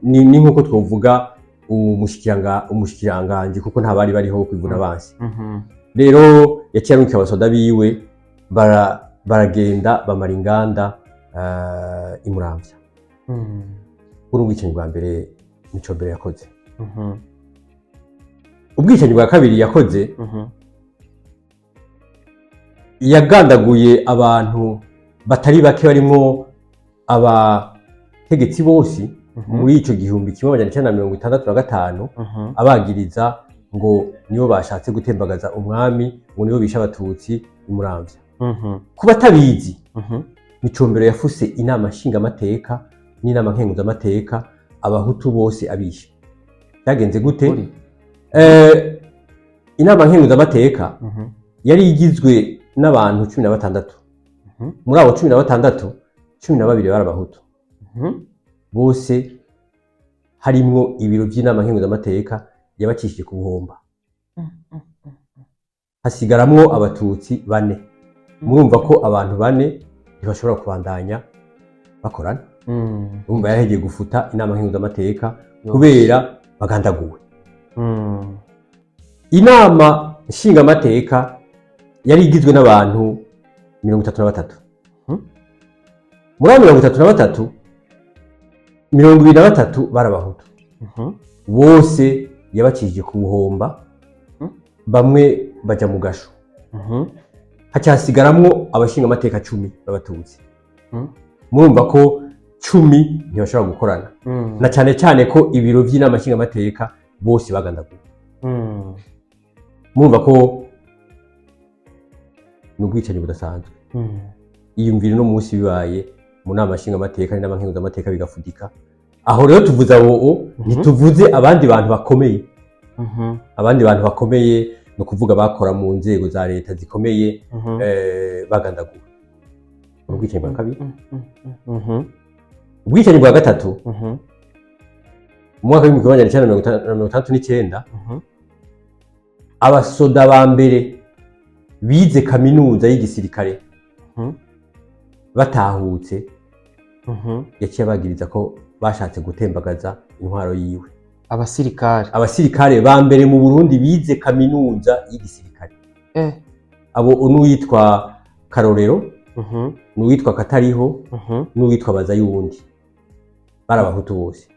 Ni nkuko twovuga umushikiranganje, kuko nta bari bariho kwivuna abansi. Rero yaciye arungika abasoda biwe, baragenda bamara inganda i Muramvya. Uri ubwicanyi bwa mbere Micombero yakoze. Ubwicanyi bwa kabiri yakoze, yagandaguye abantu batari bake barimwo abategetsi bose muri ico 1965, abagiriza ngo nibo bashatse gutembagaza umwami, ngo nibo bishe Abatutsi i Muramvya. Ku batabizi, Micombero yafuse inama nshingamateka n'inama nkenguzamateka, Abahutu bose abishe. Byagenze gute? Uri. Inama nkenguzamateka yari igizwe n'abantu 16. Muri abo 16, 12 bari Abahutu. Bose harimwo ibiro vy'inama nkenguzamateka yabacishije ku buhomba, hasigaramwo Abatutsi bane. Murumva ko abantu bane ntibashobora kubandanya bakorana. Urumva yarahegeye gufuta inama nkenguzamateka kubera bagandaguwe. Inama nshingamateka yari igizwe n'abantu 33. Muri abo 33, 23 bari Abahutu. Bose yabacishije ku buhomba, bamwe baja mu gasho. Hacyasigaramwo abashingamateka 10 b'abatutsi. Murumva ko 10 ntibashobora gukorana, na cyane cyane ko ibiro vy'inama nshingamateka bose bagandaguwe. Murumva ko ni ubwicanyi budasanzwe. Iyumvire no munsi bibaye mu nama nshingamateka n'inama nkenguzamateka bigafudika. Aho rero tuvuze abo, ntituvuze abandi bantu bakomeye. Abandi bantu bakomeye ni ukuvuga bakora mu nzego za leta zikomeye, bagandaguwe. Ubwicanyi bwa kabiri. Ubwicanyi bwa gatatu, mu mwaka w'1969, abasoda ba mbere bize kaminuza y'igisirikare batahutse, yaciye abagiriza ko bashatse gutembagaza intwaro yiwe. Abasirikare? Abasirikare ba mbere mu Burundi bize kaminuza y'igisirikare. Abo n'uwitwa Karorero, n'uwitwa Katariho, n'uwitwa Bazayundi, bari abahutu bose.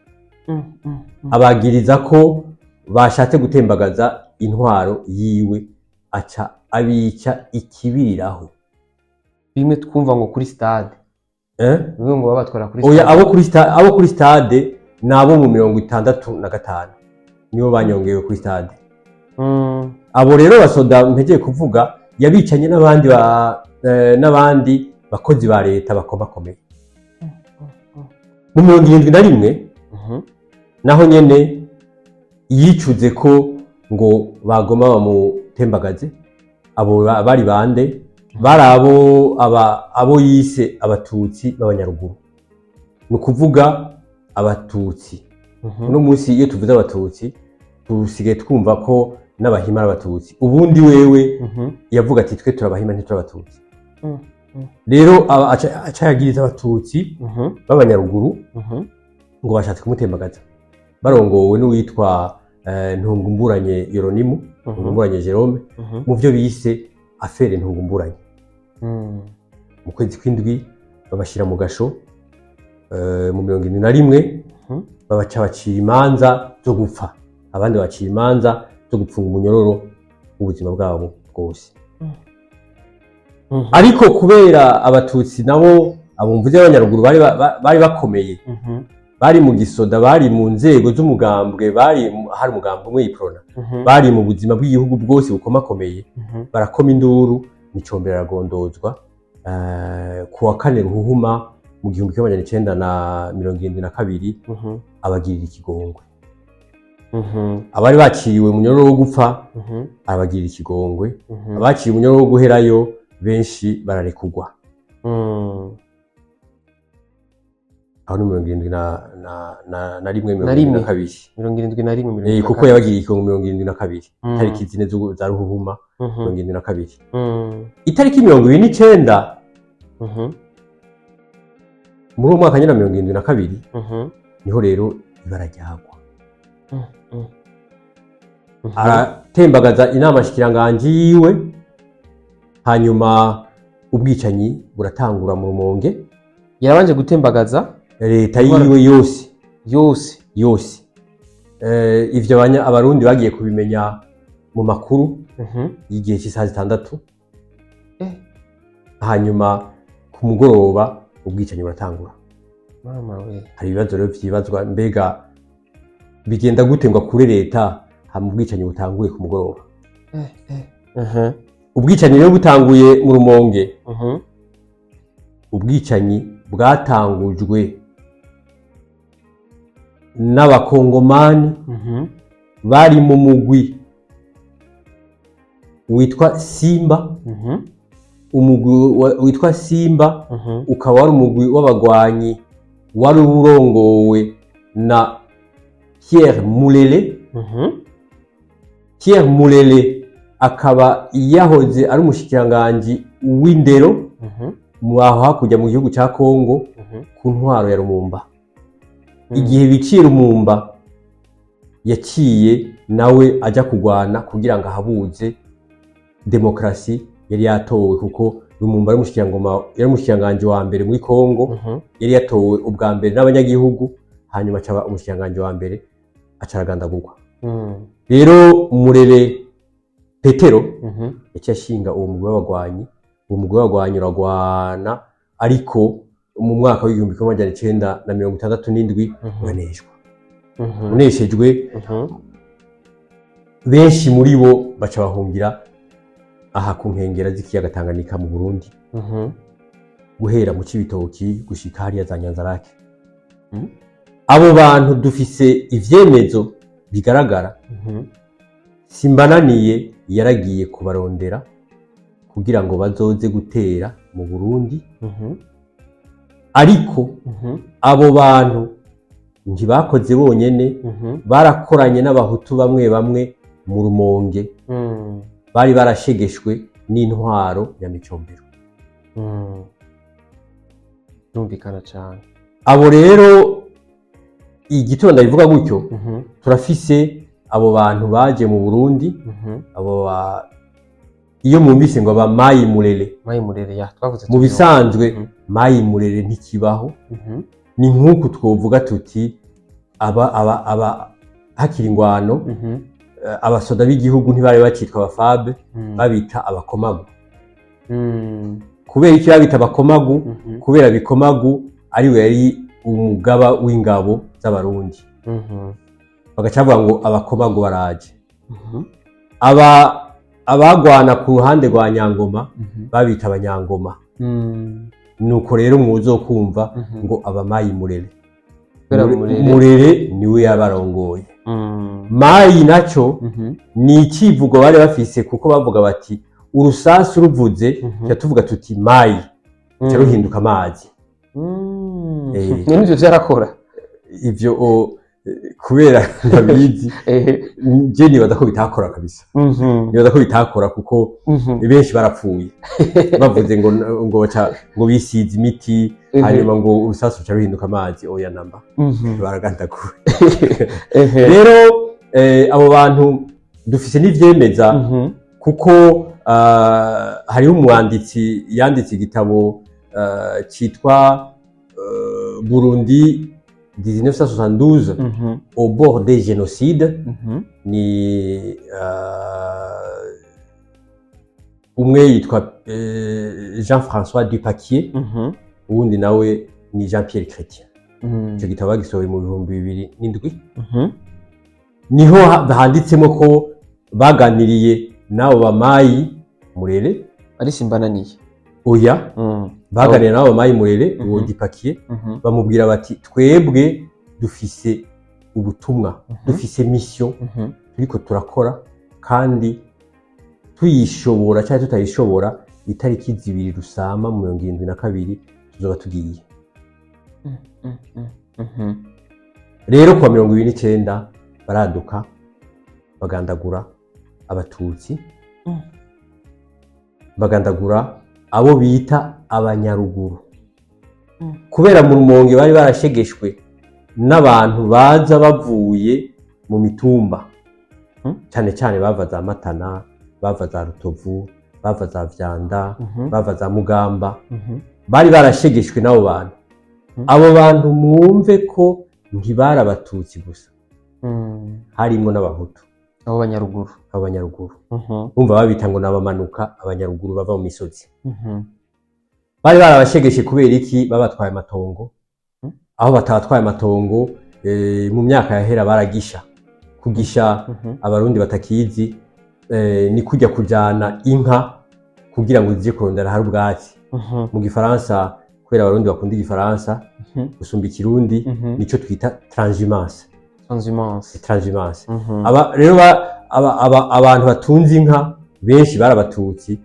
Abagiriza ko bashatse gutembagaza intwaro yiwe, aca abica ikibiriraho. Bimwe twumva ngo kuri stade? Eh? Bimwe ngo babatwara kuri Oya. stade. Abo kuri stade ni abo mu 65, nibo banyongewe kuri stade. Abo rero basoda mpegeye kuvuga yabicanye n'abandi bakozi ba leta bakomakomeye. Mu 71, naho nyene yicuze ko ngo bagoma bamutembagaze. Abo bari bande? Bari abo yise abatutsi b'abanyaruguru, ni ukuvuga abatutsi. Uno munsi iyo tuvuze abatutsi dusigaye twumva ko n'abahima ari abatutsi. Ubundi wewe yavuga ati: "Twe turabahima, ntituri abatutsi." Rero aca yagiriza abatutsi b'abanyaruguru ngo bashatse kumutembagaza, barongowe n'uwitwa Ntungumburanye Yoronimu, Ntungumburanye Jerome, mu byo bise affaire Ntungumburanye. Mu kwezi kw'indwi babashyira mu gasho, mu 71, babaca bacira imanza zo gupfa, abandi bacira imanza zo gupfunga umunyororo w'ubuzima bwabo bwose. Ariko kubera abatutsi nabo abumvuze b'abanyaruguru bari bakomeye, bari mu gisoda, bari mu nzego z'umugambwe, hari umugambwe umwe Iprona, bari mu buzima bw'igihugu bwose bukomakomeye, barakoma induru, Micombero aragondozwa ku wa 4 Ruhuhuma mu 1972, abagirira ikigongwe. Abari baciriwe munyororo wo gupfa, abagirira ikigongwe. Abaciye umunyororo wo guherayo benshi bararekugwa. Aho ni 71, Na 72. rimwe. 71, 72. Kuko yabagiriye ikigongwe 72, itariki 4 za Ruhuhuma, 72. Itariki 29 muri uwo mwaka nyine wa 72, niho rero ibara ryagwa. Aratembagaza inama nshikiranganji yiwe, hanyuma ubwicanyi buratangura mu Rumonge. Yarabanje gutembagaza leta yiwe yose. Yose? Yose. Ivyo abarundi bagiye kubimenya mu makuru y'igihe cy'isaha 6. Hanyuma ku mugoroba ubwicanyi buratangura. Mama we! Hari ibibazo rero vyibazwa: mbega bigenda gute ngo akure leta hama ubwicanyi butanguye ku mugoroba? Ubwicanyi rero butanguye mu Rumonge. Ubwicanyi bwatangujwe n'abakongomani bari mu mugwi witwa Simba. Umugwi witwa Simba ukaba wari umugwi w'abagwanyi wari urongowe na Pierre Mulele. Pierre Mulele akaba yahoze ari umushikiranganji w'indero mu aho hakurya mu gihugu ca Kongo ku ntwaro ya Lumumba. Igihe biciye Lumumba, yaciye nawe aja kugwana kugira ngo ahabuze demokarasi yari yatowe, kuko Lumumba yari umushikiranganji wa mbere muri Kongo, yari yatowe ubwa mbere n'abanyagihugu, hanyuma acaba umushikiranganji wa mbere, aca aragandagurwa. Rero Murere Petero yaciye ashinga uwo mugwi w'abagwanyi. Uwo mugwi w'abagwanyi uragwana, ariko mu mwaka w'1967 uraneshwa. Uneshejwe, benshi muri bo baca bahungira aha ku nkengera z'ikiyaga Tanganyika mu Burundi, guhera mu Cibitoki gushika hariya za Nyanzarake. Abo bantu dufise ivyemezo bigaragara. Simbananiye yaragiye kubarondera kugira ngo bazoze gutera mu Burundi, ariko abo bantu ntibakoze bonyene, barakoranye n'Abahutu bamwe bamwe mu Rumonge bari barashegeshwe n'intwaro ya Micombero. Birumvikana cane. Abo rero, igituma ndabivuga gutyo, turafise abo bantu baje mu Burundi. Abo iyo mwumvise ngo aba Mayi Murere, Mayi Murere ya twavuze. Mu bisanzwe Mayi Murere ntikibaho. Ni nk'uku twovuga tuti aba hakiri ingwano, abasoda b'igihugu ntibari bacitwa abafabe, babita abakomagu. Kubera iki babita abakomagu? Kubera Bikomagu ariwe yari umugaba w'ingabo z'Abarundi, bagaca bavuga ngo abakomagu baraje. Aba abagwana ku ruhande rwa Nyangoma babita abanyangoma. Nuko rero muzokumva ngo abamayi Murere. Kubera Murere. Murere niwe yabarongoye. Mayi naco ni icivugo bari bafise, kuko bavuga bati urusasu ruvuze, tuca tuvuga tuti mayi, ruca ruhinduka amazi. None ivyo vyarakora? Ivyo kubera ntabizi, je nibaza ko bitakora kabisa. Nibaza ko bitakora kuko benshi barapfuye bavuze ngo ngo bisize imiti, hanyuma ngo urusasu ruca ruhinduka amazi. Oya namba, baragandaguwe. Rero abo bantu dufise n'ivyemeza, kuko hariho umwanditsi yanditse igitabo citwa Burundi 1972 au bord des génocides. Ni umwe yitwa Jean-François Dupaquier, uwundi nawe ni Jean-Pierre Chrétien. Ico gitabo bagisohoye mu 2007. Niho handitsemo ko baganiriye n'abo bamayi Murere. Ari Simbananiye? Oya, baganiriye n'abo bamayi Murere, uwo Dupaquier, bamubwira bati twebwe dufise ubutumwa, dufise mission turiko turakora, kandi tuyishobora cyangwa tutayishobora, itariki 2 Rusama mu 72 tuzoba tugiye. Rero kuwa 29 baraduka bagandagura Abatutsi, bagandagura abo bita Abanyaruguru, kubera mu Rumonge bari barashegeshwe n'abantu baza bavuye mu mitumba, cyane cyane bava za Matana, bava za Rutovu, bava za Vyanda, bava za Mugamba. Bari barashegeshwe n'abo bantu. Abo bantu mwumve ko ntibari Abatutsi gusa, harimwo n'Abahutu. Abo Banyaruguru? Abo Banyaruguru. Bumva babita ngo n'abamanuka, Abanyaruguru bava mu misozi. Bari barabashegeshe kubera iki? Babatwaye amatongo. Aho batabatwaye amatongo, mu myaka yahera baragisha. Kugisha, Abarundi batakizi, ni kujya kujana inka kugira ngo zije kurondera hari ubwatsi. Mu gifaransa, kubera Abarundi bakunda igifaransa gusumba ikirundi, nico twita transhumance. Transhumance. Transhumance. Aba rero abantu batunze inka benshi bari Abatutsi.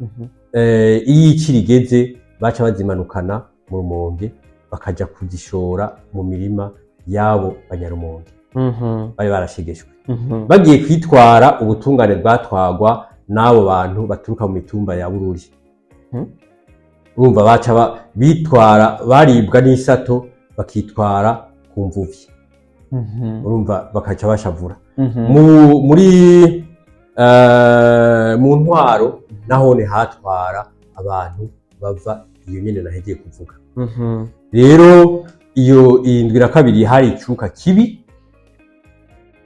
Iyo ici rigeze baca bazimanukana mu Rumonge, bakaja kuzishora mu mirima y'abo Banyarumonge bari barashegeshwe. Bagiye kwitwara, ubutungane bwatwagwa n'abo bantu baturuka mu mitumba ya Bururi. Urumva baca bitwara, baribwa n'isato, bakitwara ku mvuvyi. Urumva bakaca bashavura. Muri mu ntwaro nahone hatwara abantu bava iyo nyene nahegeye kuvuga. Rero iyo 72 hari icuka kibi,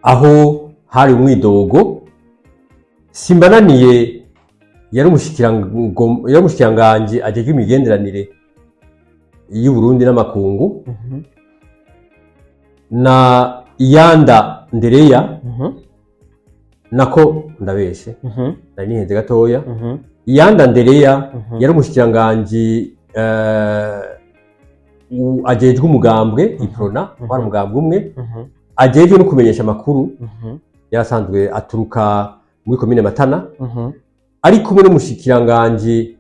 aho hari umwidogo. Simbananiye yari umushikiranganji ajejwe imigenderanire y'u Burundi n'amakungu, na Iyanda Ndereya, nako ndabeshe, nari nihenze gatoya. Iyanda Ndereya yari umushikiranganji ajejwe umugambwe Iprona, wari umugambwe umwe, ajejwe no kumenyesha amakuru. Yarasanzwe aturuka muri komine Matana, ari kumwe n'umushikiranganji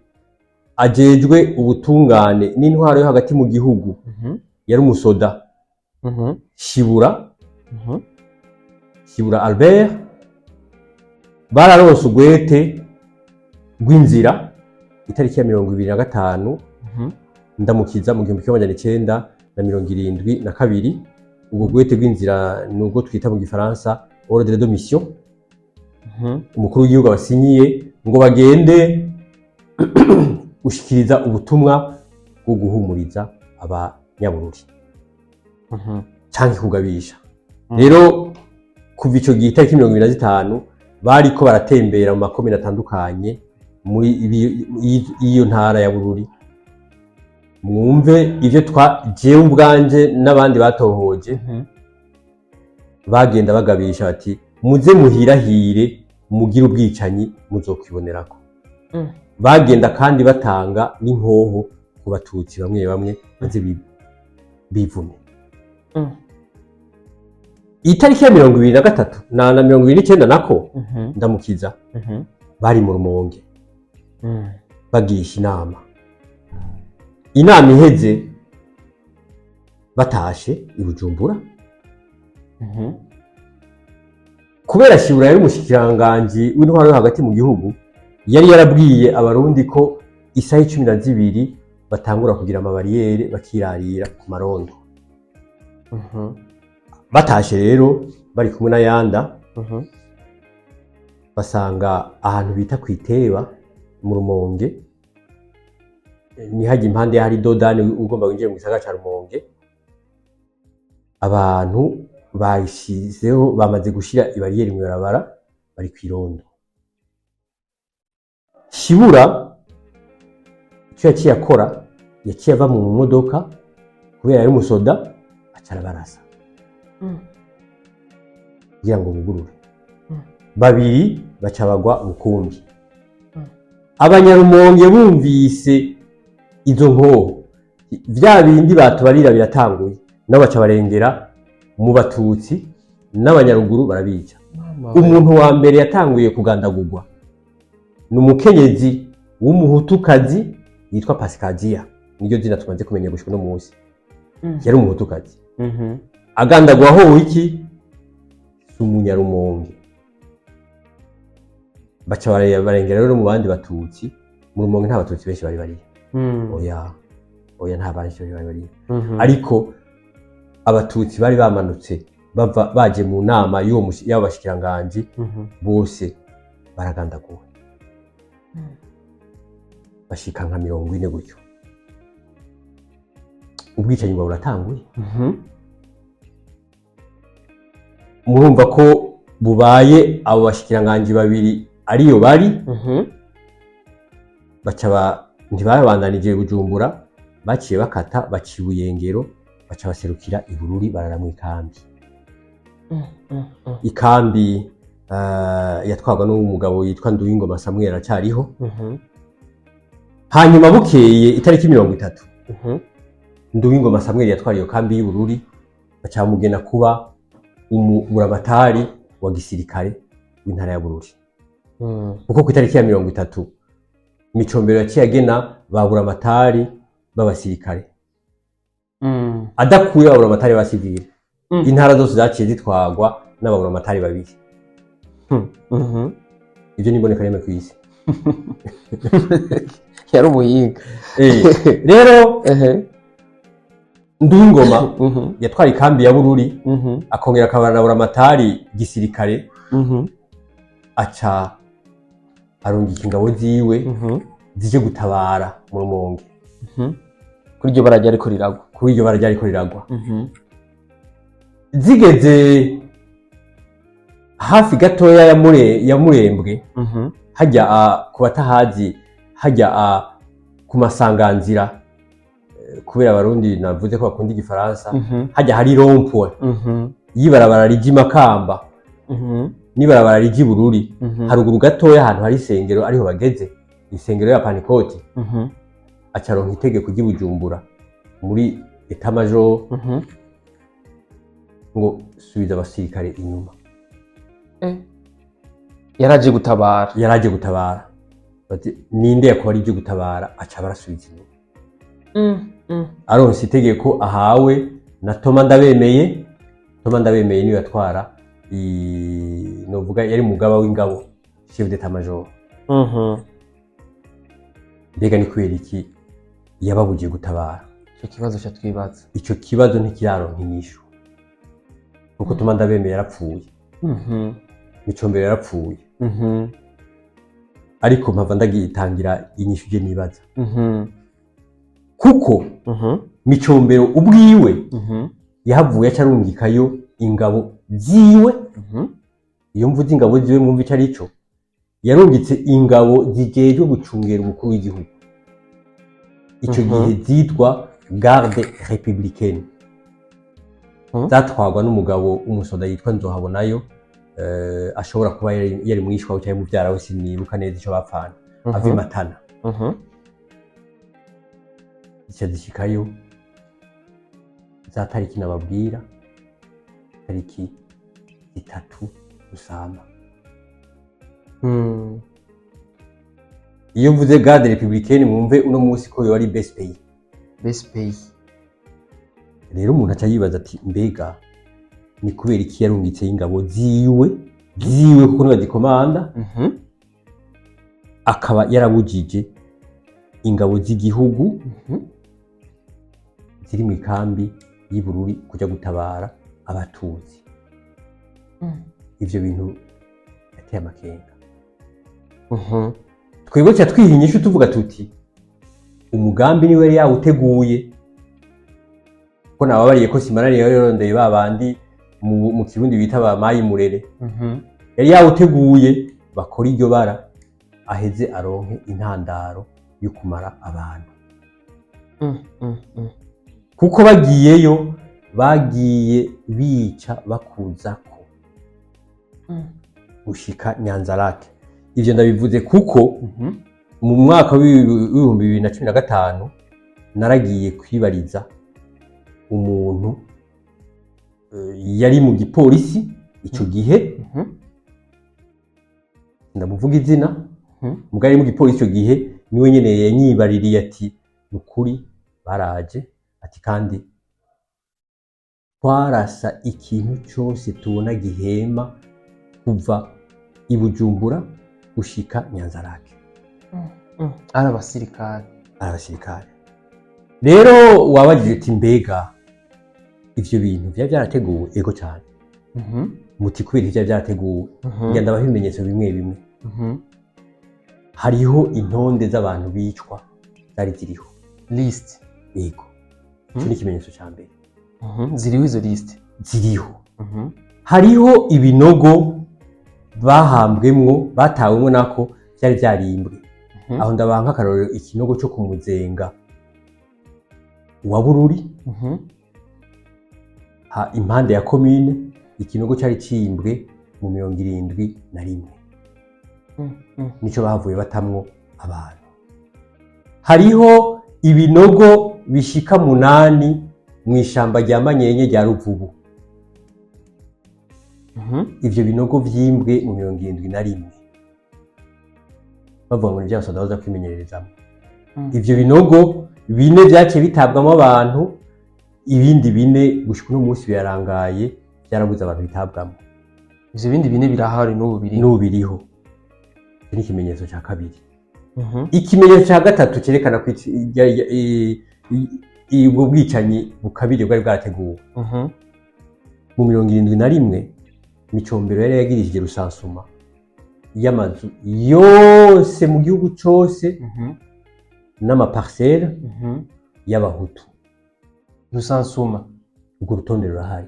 ajejwe ubutungane n'intwaro yo hagati mu gihugu, yari umusoda, Shibura, Shibura Albert. Bararonse ugwete rw'inzira itariki ya 25 Ndamukiza mu 1972. Ubwo gwete rw'inzira ni ubwo twita mu gifaransa ordre de mission, umukuru w'igihugu abasinyiye ngo bagende gushikiriza ubutumwa bwo guhumuriza abanyabururi canke kugabisha. Rero kuva ico gihe, itariki 25, bariko baratembera mu makomine atandukanye muri iyo ntara ya Bururi. Mwumve ivyo twa jewe ubwanje n'abandi batohoje. Bagenda bagabisha bati: "Muze muhirahire mugire ubwicanyi, muzokwibonerako." Bagenda kandi batanga n'inkoho ku batutsi bamwe bamwe baze bivume. Itariki ya 23 na 29 nako Ndamukiza, bari mu Rumonge bagisha inama. Inama iheze, batashe i Bujumbura, kubera Shibura yari umushikiranganji w'intwaro yo hagati mu gihugu, yari yarabwiye abarundi ko isaha 12 batangura kugira amabariyeri, bakirarira ku marondo. Batashe rero bari kumwe na Yanda, basanga ahantu bita kwiteba mu Rumonge, ni hajya impande y'ahari dodani ugomba winjire mu gisagara ca Rumonge, abantu bashizeho, bamaze gushira ibariyeri mw'ibarabara, bari kw'irondo. Shibura icyo yaciye akora, yaciye ava mu modoka kubera yari umusoda, aca arabarasa kugira ngo bugurure. Babiri baca bagwa bukumbi. Abanyarumonge bumvise izo nkoho, vya bindi batubarira biratanguye, nabo baca barengera mu batutsi n'abanyaruguru, barabica. Mama we. Umuntu wa mbere yatanguye kugandagurwa ni umukenyezi w'umuhutukazi yitwa Pasikaziya, niryo zina tumaze kumenya gushika uno munsi. Yari umuhutukazi. Agandagwa ho iki? Si umunyarumonge. Baca barengera rero mu bandi batutsi. Mu Rumonge nta batutsi benshi bari bariyo. Oya, oya, nta benshi bari bariyo. Ariko abatutsi bari bamanutse bava baje mu nama y'abo bashikiranganji, bose baragandaguwe, bashika nka 40 gutyo. Ubwicanyi buba buratanguye. Murumva ko bubaye, abo bashikiranganji babiri ariyo bari, baca ntibabandanije Bujumbura, baciye bakata baca i Buyengero, baca baserukira i Bururi, barara mu ikambi. Ikambi yatwarwa n'umugabo yitwa Nduwingoma Samuel, aracariho. Hanyuma bukeye itariki 30, Nduwingoma Samuel yatwara iyo kambi y'i Bururi, baca bamugena kuba umuramatari wa gisirikare w'intara ya Bururi, kuko ku itariki ya 30 Micombero yaciye agena ba buramatari b'abasirikare, adakuye ababuramatari ba sivile. Intara zose zaciye zitwarwa n'ababuramatari babiri. Ibyo ni imboneka rimwe kw'isi. Yari umuhinga. Rero Nduwingoma yatwara ikambi ya Bururi, akongera akaba na buramatari gisirikare, aca arungika ingabo ziwe zije gutabara mu Rumonge. Kuri iryo bara ryariko riragwa. Kuri iryo bara ryariko riragwa. Zigeze Hafi gatoya ya Murembwe, hajya ku batahazi, hajya ku masanganzira, kubera Abarundi navuze ko bakunda Igifaransa, hajya hari rond-point y'ibarabara rija i Makamba n'ibarabara rija i Bururi, haruguru gatoya ahantu hari isengero, ariho bageze, isengero ya Pantekoti, acaronka itegeko ry'i Bujumbura muri état-major ngo subiza abasirikare inyuma. Yaraje gutabara. Yaraje gutabara. Bati ninde yakuba ari gutabara? Aca barasubiza inyuma. Aronse itegeko ahawe na Toma Ndabemeye. Toma Ndabemeye niwe yatwara novuga yari mugaba w'ingabo, chef d'état major. Mbega ni kubera iki yababugiye gutabara? Ico kibazo ca twibaza. Ico kibazo ntikiraronka inyishu, kuko Toma Ndabemeye yarapfuye, Micombero yarapfuye, ariko mpava ndagitangira inyishu je nibaza, kuko Micombero ubwiwe yahavuye aca arungikayo ingabo ziwe. Iyo mvuze ingabo ziwe, mwumva ico arico. Yarungitse ingabo zijejwe gucungera umukuru w'igihugu ico gihe, zitwa garde républicaine, zatwarwa n'umugabo w'umusoda yitwa Nzohabonayo, ashobora kuba yari mwishwa cyangwa muvyara we, sinibuka neza ico bapfana, ava i Matana. Zica zishikayo za tariki nababwira, tariki 3 Rusama. Iyo mvuze garde républicaine, mwumve uno munsi ko yoba ari BSPI. BSPI. Rero umuntu aca yibaza ati mbega ni kubera iki yarungitse ingabo ziwe, kuko niwe azikomanda, akaba yarabujije ingabo z'igihugu ziri mu ikambi y'i Bururi kuja gutabara Abatutsi? Ivyo bintu yateye amakenga. Twebwe tuca twiha inyishu, tuvuga tuti umugambi niwe yari yawuteguye, ko nababariye ko Simarani yari yarondeye ba bandi mu Kirundi bita ba mayi murere. Yari yawuteguye bakora iryo bara, aheze aronke intandaro yo kumara abantu, kuko bagiyeyo bagiye bica bakuzako gushika Nyanzarake. Ivyo ndabivuze kuko mu mwaka w'2015 naragiye kwibariza umuntu, yari mu gipolisi ico gihe. Ndamuvuga izina, mugabo yari mu gipolisi ico gihe, niwe nyene yanyibaririye ati nukuri baraje, ati kandi twarasa ikintu cose tubona gihema kuva i Bujumbura gushika Nyanzarake. Ari abasirikare. Ari abasirikare. Rero wabajije uti mbega ivyo bintu vyari vyarateguwe? Ego cane. Muti kubera vyari vyarateguwe? Ngira ndabaha ibimenyetso bimwe bimwe. Hariho intonde z'abantu bicwa zari ziriho. List. Yego, ico ni ikimenyetso ca mbere. Ziriho izo list? Ziriho. Hariho ibinogo bahambwemwo, batawemwo, nako vyari vyarimbwe. Aho ndabaha nk'akarorero, ikinogo co ku Muzenga wa Bururi, ha impande ya komine, ikinogo cari cimbwe mu 71, nico bahavuye batamwo abantu. Hariho ibinogo bishika 8 mw'ishamba rya Manyenye rya Ruvubu. Ivyo binogo vyimbwe mu 71, bavuga ngo ni vya basoda baza kwimenyererezamwo. Ivyo binogo bine vyaciye bitabwamo abantu, ibindi bine gushika uno munsi birarangaye, vyarabuze abantu bitabwamo. Ivyo bindi bine birahari n'ubu biri? N'ubu biriho. Icyo ni ikimenyetso ca kabiri. Ikimenyetso ca gatatu cerekana ko ubwo bwicanyi bukabiri bwari bwarateguwe, mu 71 Micombero yari yagirishije recensement y'amazu yose mu gihugu cose n'ama parcelles y'Abahutu. Recensement. Urwo rutonde rurahari.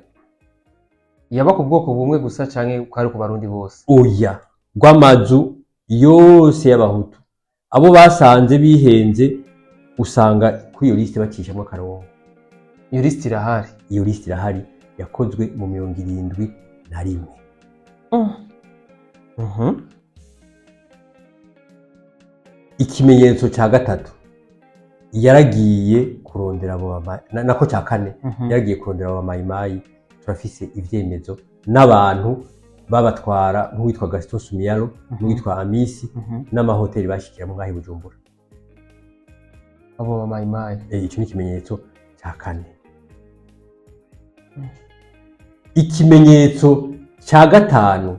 Yaba ku bwoko bumwe gusa canke kwari ku Barundi bose? Oya, rw'amazu yose y'Abahutu. Abo basanze bihenze, usanga kuri iyo lisite bacishamo akarongo. Iyo lisiti irahari? Iyo lisite irahari, yakozwe mu 71. Ikimenyetso cya gatatu, yaragiye kurondera abo nako cya kane, yaragiye kurondera abo bamayimayi. Turafise ivyemezo n'abantu babatwara, nk'uwitwa Gaston Sumiyaro, n'uwitwa Amisi, n'amahoteli bashikiramo ngaho i Bujumbura. Abo bamayimayi? Ico ni ikimenyetso cya kane. Ikimenyetso cya gatanu,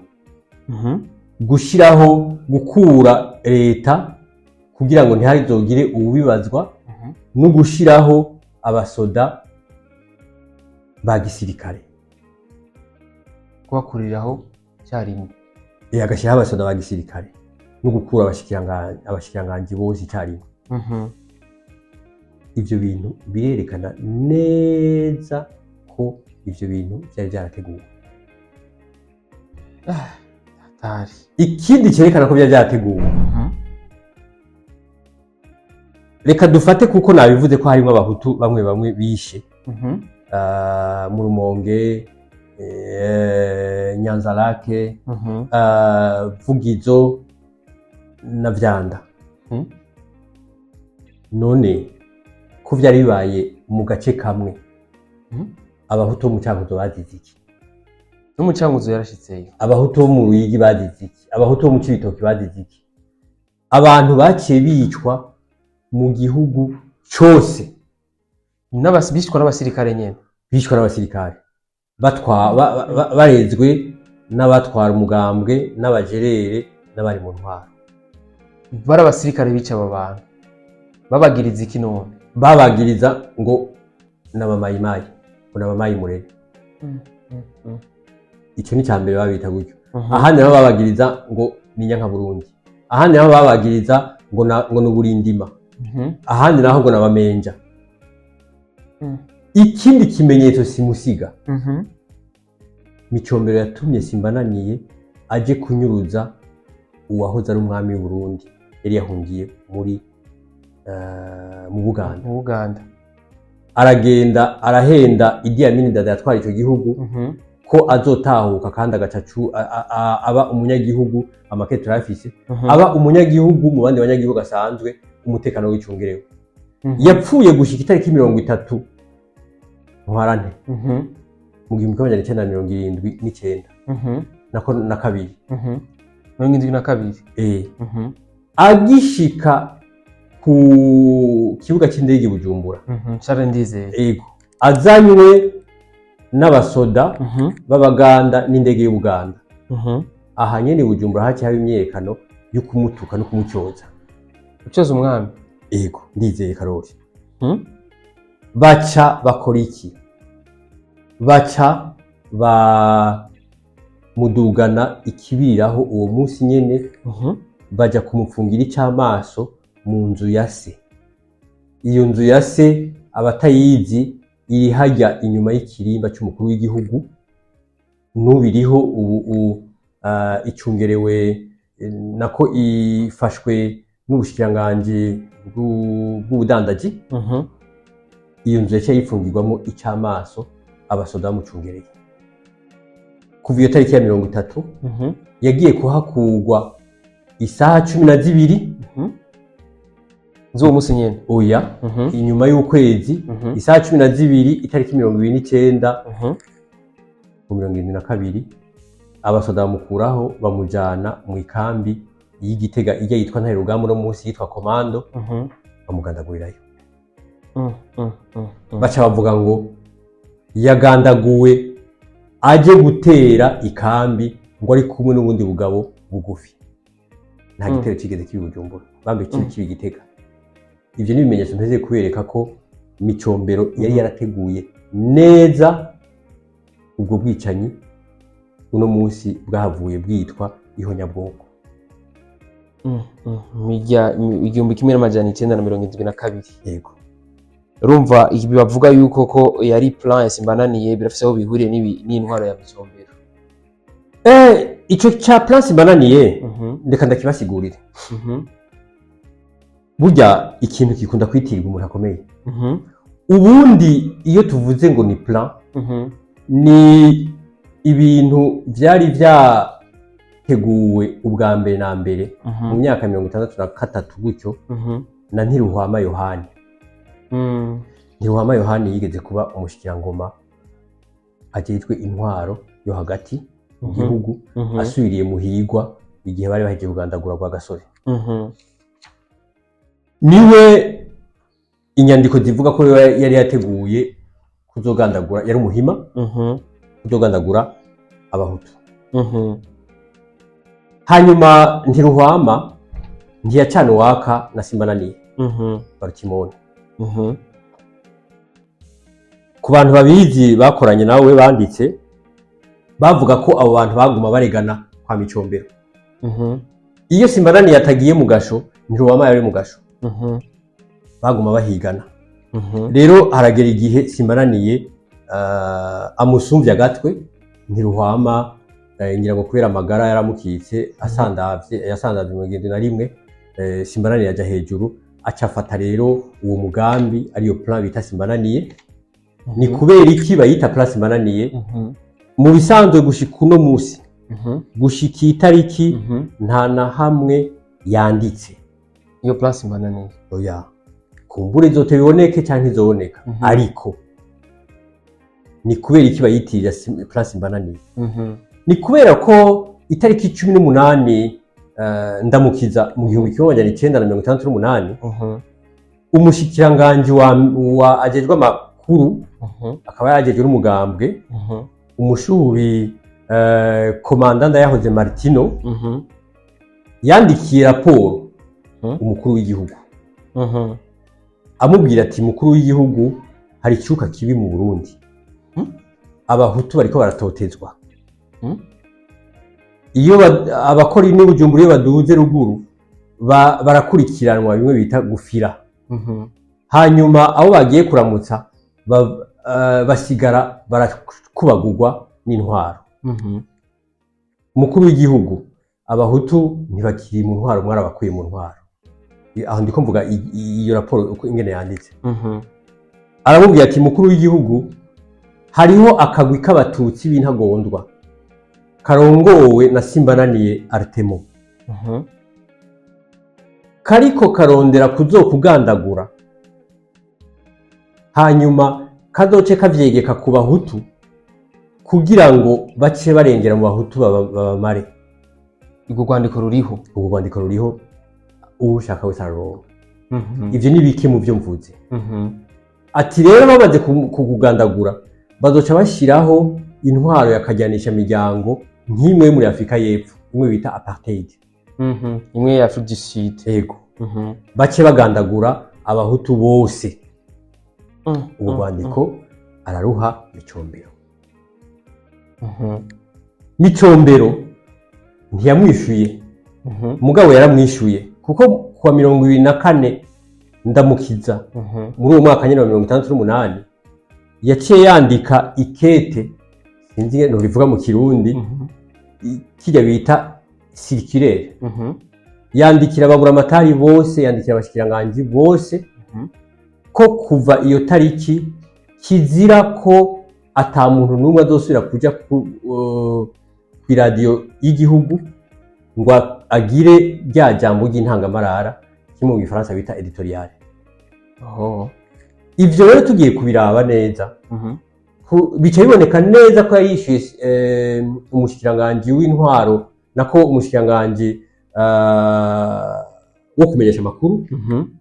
gushiraho, gukura leta kugira ngo ntihazogire uwubibazwa, no gushiraho abasoda ba gisirikare. Kubakuriraho icyarimwe. Agashyiraho abasoda ba gisirikare no gukura abashikiranganji bose icyarimwe. Ivyo bintu birerekana neza ko ivyo bintu vyari vyarateguwe. Hatari. Ikindi cyerekana ko byari byarateguwe, reka dufate, kuko nabivuze ko harimo Abahutu bamwe bamwe bishe mu Rumonge, Nyanzarake, Vugizo na Vyanda. None ko vyari bibaye mu gace kamwe, Abahutu bo mu Cankuzo bazize iki? N'umucanguzo yarashitseyo. Abahutu bo mu Ruyigi bazize iki? Abahutu bo mu Cibitoki bazize iki? Abantu baciye bicwa mu gihugu cose. Bishwa n'abasirikare nyene? Bicwa n'abasirikare, barezwe n'abatwara umugambwe n'abajerere n'abari mu ntwaro. Bari abasirikare bica abo bantu, babagiriza iki none? Babagiriza ngo n'abamayimayi, ngo n'abamayi murere. Ico ni ca mbere, babita gutyo. Ahandi nabo babagiriza ngo ni Nyankaburundi, ahandi nabo babagiriza ngo ni Uburindima, ahandi naho ngo n'Abamenja. Ikindi kimenyetso simusiga, Micombero yatumye Simbananiye aje kunyuruza uwahoze ari umwami w'u Burundi yari yahungiye mu Buganda. Mu Buganda. Aragenda arahenda Idi Amin Dada yatwara ico gihugu ko azotahuka, kandi agaca aba umunyagihugu, amakete turayafise, aba umunyagihugu mu bandi banyagihugu asanzwe, umutekano w'icungerewe. Yapfuye gushika itariki 30 Ntwarante mu 1979, nako na kabiri. 72. Agishika ku kibuga c'indege i Bujumbura, Charles Ndizeye. Ego, azanywe n'abasoda b'Abaganda n'indege y'Ubuganda. Aha nyene i Bujumbura haciye haba imyiyerekano yo kumutuka no kumucyoza. Ucoza umwami? Ego, Ndizeye Karori. Baca bakora iki? Baca bamudugana ikibiraho uwo munsi nyene, baja kumupfungira ic'amaso mu nzu ya se. Iyo nzu ya se, abatayizi, iri hajya inyuma y'ikirimba c'umukuru w'igihugu, n'ubu iriho ubu, icungerewe, nako ifashwe n'ubushikiranganji bw'ubudandaji. Iyo nzu yaciye yifungirwamo ic'amaso, abasoda bamucungereye kuva iyo tariki ya 30. Yagiye kuhakurwa isaha 12. Z'uwo munsi nyene? Oya, inyuma y'ukwezi, isaha 12, itariki 29 mu 72. Abasoda bamukuraho, bamujana mu ikambi y'Igitega ijya yitwa Ntare Rugamba, uno munsi yitwa Komando, bamugandagurirayo. Baca bavuga ngo yagandaguwe aje gutera ikambi, ngo ari kumwe n'ubundi bugabo bugufi. Nta gitero kigeze kibi Bujumbura, bambe kibi kibi Gitega. Ivyo ni ibimenyetso mpeze kubereka ko Micombero yari yarateguye neza ubwo bwicanyi uno munsi bwahavuye bwitwa ihonyabwoko. 1972. Yego. Urumva ibi bavuga yuko ko yari plan ya Simbananiye birafise aho bihuriye n'intwaro ya Micombero. Ico ca plan Simbananiye, reka ndakibasigurire. Burya ikintu gikunda kwitirirwa umuntu akomeye. Ubundi iyo tuvuze ngo ni plan, ni ibintu vyari vyateguwe ubwa mbere na mbere mu myaka 63 gutyo na Ntiruhwama Yohani. Ntiruhwama Yohani yigeze kuba umushikirangoma ajejwe intwaro yo hagati mu gihugu, asubiriye Muhigwa igihe bari bahejeje kugandagura Rwagasore. Niwe inyandiko zivuga ko yari yateguye kuzogandagura, yari umuhima, kuzogandagura Abahutu. Hanyuma Ntiruhwama ntiyacana uwaka na Simbananiye Barutimoni. Ku bantu babizi bakoranye nawe banditse, bavuga ko abo bantu baguma baregana kwa Micombero. Iyo Simbananiye atagiye mu gasho, Ntiruhwama yari mu gasho. Baguma bahigana. Rero haragera igihe Simbananiye amusumvya agatwe Ntiruhwama, ngira ngo kubera amagara yaramukitse, asandavye, yasandavye 71. Simbananiye aja hejuru, aca afata rero uwo mugambi, ariyo plan bita Simbananiye. Ni kubera iki bayita plan Simbananiye? Mu bisanzwe gushika uno musi, gushika iyi tariki, nta na hamwe yanditse. Iyo plan Simbananiye? Oya, kumbure izote biboneke canke ntizoboneka. Ariko ni kubera iki bayitirira plan Simbananiye? Ni kubera ko itariki 18 Ndamukiza mu 1968, umushikiranganji wa ajejwe amakuru, akaba yarajejwe n'umugambwe, umushubi komanda Ndayahoze Martino, yandikiye raporo umukuru w'igihugu, amubwira ati: "Mukuru w'igihugu, hari icuka kibi mu Burundi. Abahutu bariko baratotezwa. Iyo abakora n'Ubujumbura, iyo baduze ruguru, barakurikiranwa, bimwe bita gufira. Hanyuma abo bagiye kuramutsa basigara barakubagurwa n'intwaro. Umukuru w'igihugu, Abahutu ntibakiri mu ntwaro, mwarabakuye mu ntwaro." Aho ndiko mvuga iyo raporo uko ingene yanditse. Aramubwira ati: "Mukuru w'igihugu, hariho akagwi k'Abatutsi b'intagondwa karongowe na Simbananiye Artemo, kariko karondera kuzokugandagura, hanyuma kazoce kavyegeka ku Bahutu kugira ngo bace barengera mu Bahutu babamare." Urwo rwandiko ruriho? Urwo rwandiko ruriho, uwushaka wese araronka. Ivyo ni bike mu vyo mvuze. Ati rero bamaze kukugandagura, bazoca bashiraho intwaro yakajyanisha miryango nk'imwe yo muri Afurika y'Epfo, imwe bita apartheid. Imwe ya Afrique du Sud. Yego. Bace bagandagura Abahutu bose. Ubu rwandiko araruha Micombero. Micombero ntiyamwishuye. Mugabo yaramwishuye, kuko kuwa 24 Ndamukiza muri uwo mwaka nyine wa 68, yaciye yandika ikete, sinzi ingene bivuga mu Kirundi, kirya bita circulaire. Yandikira ababuramatari bose, yandikira abashikiranganji bose, ko kuva iyo tariki kizira ko ata muntu n'umwe azosubira kuja kw'iradiyo y'igihugu ngo agire rya jambo ry'intangamarara, kimwe mu Gifaransa bita éditorial. Ivyo rero tugiye kubiraba neza, bica biboneka neza ko yayishuye umushikiranganji w'intwaro, nako umushikiranganji wo kumenyesha amakuru,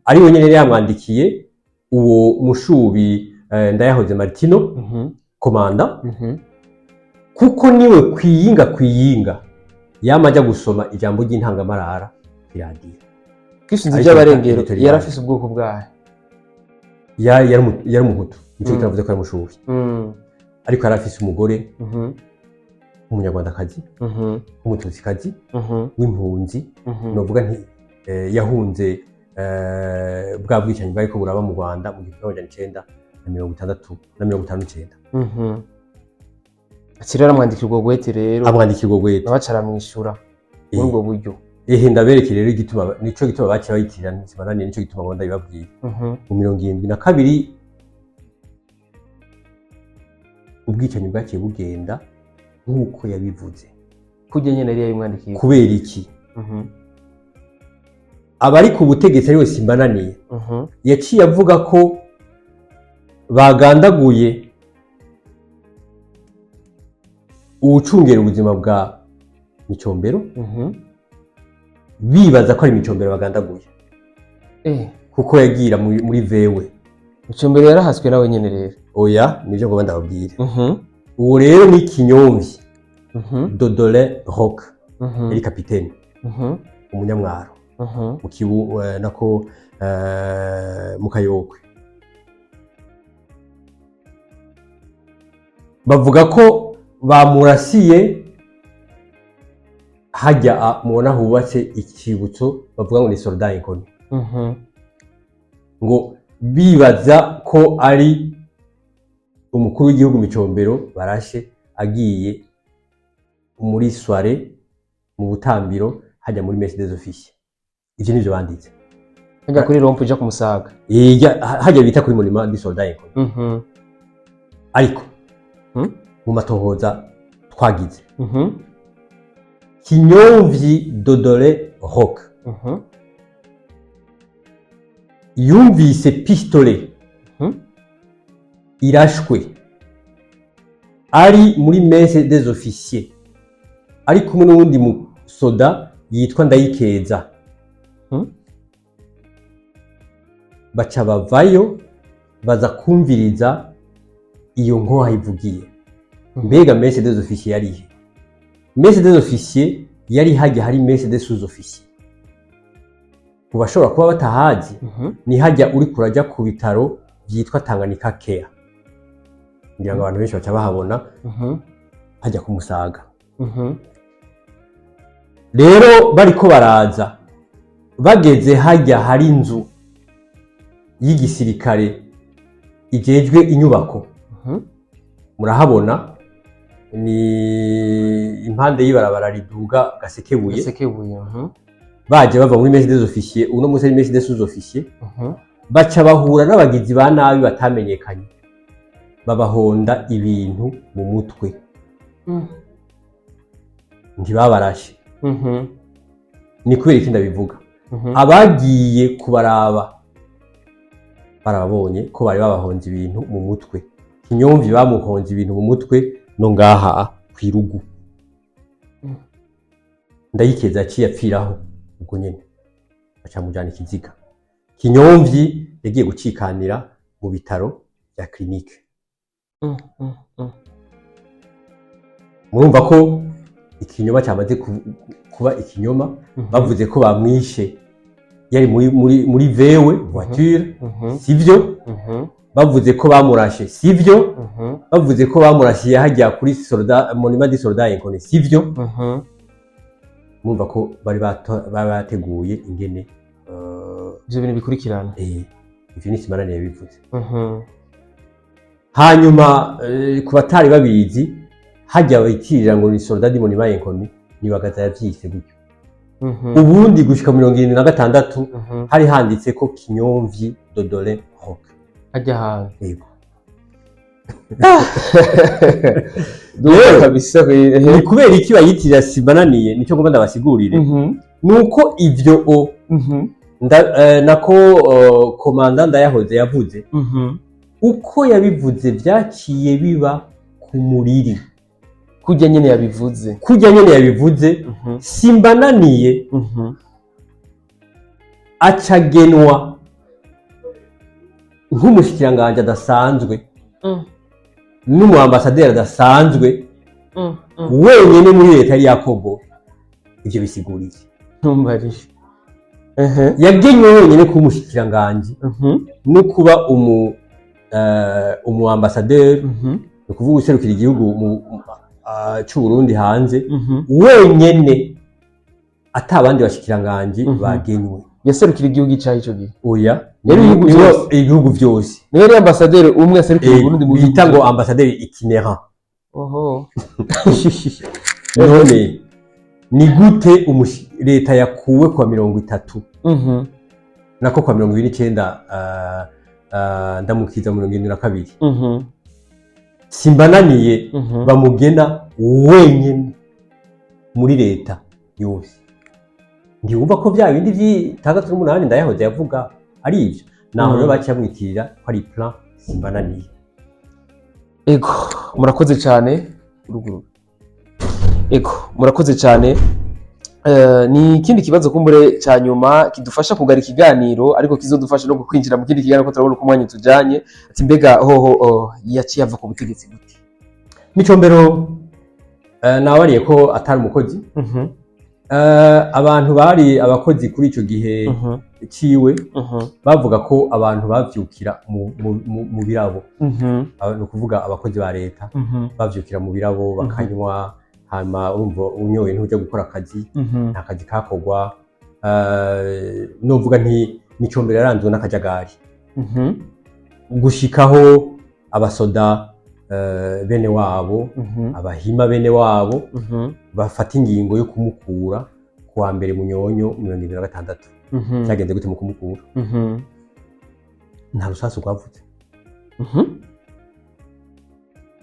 ari we nyene yari yamwandikiye, uwo mushubi Ndayahoze Martino, komanda, kuko niwe kwiyinga kwiyinga yama ajya gusoma ijambo ry'intangamarara kw'iradiyo. Twisunze Ariko iby'abarengero, editorial. yari afise ubwoko bwahe? Yari umuhutu, nico kitavuze ko ari umushubi, ariko yari afise umugore w'Umunyarwandakazi, w'Umututsikazi, w'impunzi. Novuga nti yahunze Bwa bwicanyi bwariko buraba mu Rwanda mu 1966 na 59. Ati rero aramwandikira urwo rwete rero. Amwandikira urwo rwete. Nawe aca aramwishura muri ubwo buryo. Ehe, ndabereke rero igituma, nico gituma baciye bayitirira Nsibananiye, nico gituma ngo ndabibabwira. Mu 72 ubwicanyi bwaciye bugenda nk'uko yabivuze. Kurya nyene yari yabimwandikiye. Kubera iki? Abari ku butegetsi, ariwe Simbananiye, yaciye avuga ko bagandaguye uwucungera ubuzima bwa Micombero, bibaza ko ari Micombero bagandaguye, kuko yagira muri VW. Micombero yarahaswe nawe nyene rero. Oya, nivyo ngomba ndababwire. Uwo rero ni Kinyomvyi Dodolin Rock, yari kapitene, umunyamwaro, mu kibu nako mu Kayokwe. Bavuga ko bamurasiye hajya mubona hubatse ikibutso bavuga ngo ni soldat inconnu, ngo bibaza ko ari umukuru w'igihugu Micombero barashe agiye muri soirée mu butambiro hajya muri messe des officiers. Ivyo nivyo banditse. Hajya kuri rond-point uja kumusaga. Hajya bita kuri monument du soldat inconnu. Ariko mu matohoza twagize, Kinyomvyi Dodore Rock yumvise pistolet irashwe ari muri messe des officiers, ari kumwe n'uwundi musoda yitwa Ndayikeza. Baca bavayo baza kumviriza iyo nkoha ivugiye. Mbega messe des officiers yari he? Messe des officiers yari hajya hari messe des sous-officiers. Ku bashobora kuba batahazi, ni hajya uri kurajya ku bitaro byitwa Tanganyika Care, ngira ngo abantu benshi baca bahabona, hajya ku Musaga. Rero bariko baraza, bageze hajya hari inzu y'igisirikare ijejwe inyubako, murahabona, ni impande y'ibarabara riduga Gasekebuye. Gasekebuye. Baje bava muri messe des officiers, uno munsi ari messe des sous-officiers, baca bahura n'abagizi ba nabi batamenyekanye, babahonda ibintu mu mutwe. Ntibabarashe. Ni kubera iki ndabivuga? Abagiye kubaraba barababonye ko bari babahonze ibintu mu mutwe. Kinyomvi bamuhonze ibintu mu mutwe no ngaha kw'irugu. Ndayikeza yaciye apfiraho ubwo nyene, baca mujana ikiziga. Kinyomvyi yagiye gucikanira mu bitaro vya clinique. Murumva ko ikinyoma cyamaze kuba ikinyoma. Bavuze ko bamwishe yari muri VW voiture, sivyo. Bavuze ko bamurashe, sivyo. Bavuze ko bamurashiye hajya kuri soldat, monument du soldat inconnu, sivyo. Murumva ko bari bateguye ingene Ivyo bintu bikurikirana. Ivyo ni Simanani yabivuze. Hanyuma ku batari babizi, hajya bitirira ngo ni soldat du monument inconnu, ni Bagaza yavyise gutyo. Ubundi gushika 76 hari handitse ko Kinyomvyi Dodolin Rock. Hajya ahantu. Yego. Rero kabisa. Ni kubera iki bayitirira Sibananiye? Nicyo ngomba ndabasigurire. Nuko ivyo o nako komanda Ndayahoze yavuze, uko yabivuze vyaciye biba ku muriri. Kurya nyene yabivuze. Kurya nyene yabivuze. Simbananiye acagenwa nk'umushikiranganji adasanzwe n'umu ambasaderi adasanzwe wenyene muri leta yari Yakobo. Ivyo bisigura iki? Ntumbarire. Yagenywe wenyene kuba umushikiranganji no kuba umu ambasaderi, ni ukuvuga userukira igihugu c'u Burundi hanze, wenyene ata abandi bashikiranganji bagenywe. Yaserukira igihugu icahe ico gihe? Oya. Yari ibihugu niwe vyose. Ibihugu vyose. Niwe yari ambasaderi umwe aserukira Uburundi mu bihugu bita ngo vyose. Ambasaderi itinérant. Oho. None ni gute leta yakuwe kwa 30, nako kwa 29, ndamukiza 72, Simbananiye bamugena wenyine muri leta yose? Ntiwumva ko bya bindi vy'itandatu n'umunani ndayahoze yavuga ari ivyo? Naho rero baciye bamwitirira ko ari plan Simbananiye. Ego, murakoze cyane. Ruguru. Ego, murakoze cyane. Ni ikindi kibazo kumbure cya nyuma kidufasha kugara ikiganiro, ariko kizodufasha no kwinjira mu kindi kiganiro, ko turabona uko umwanya tujanye. Ati mbega hoho, oh, yaciye ava ku butegetsi gute? Micombero, nabariye ko atari umukozi. Abantu bari abakozi kuri ico gihe ciwe bavuga ko abantu bavyukira mu birabo. Ni ukuvuga abakozi ba leta bavyukira mu birabo bakanywa, hanyuma urumva unyoye ntuja gukora akazi, nta kazi kakorwa. Novuga nti Micombero yaranzwe n'akajagari gushikaho abasoda, bene wabo, abahima bene wabo, bafata ingingo yo kumukura ku wa 1 Munyonyo 76. Cyagenze gute mu kumukura? Nta rusasu rwavutse,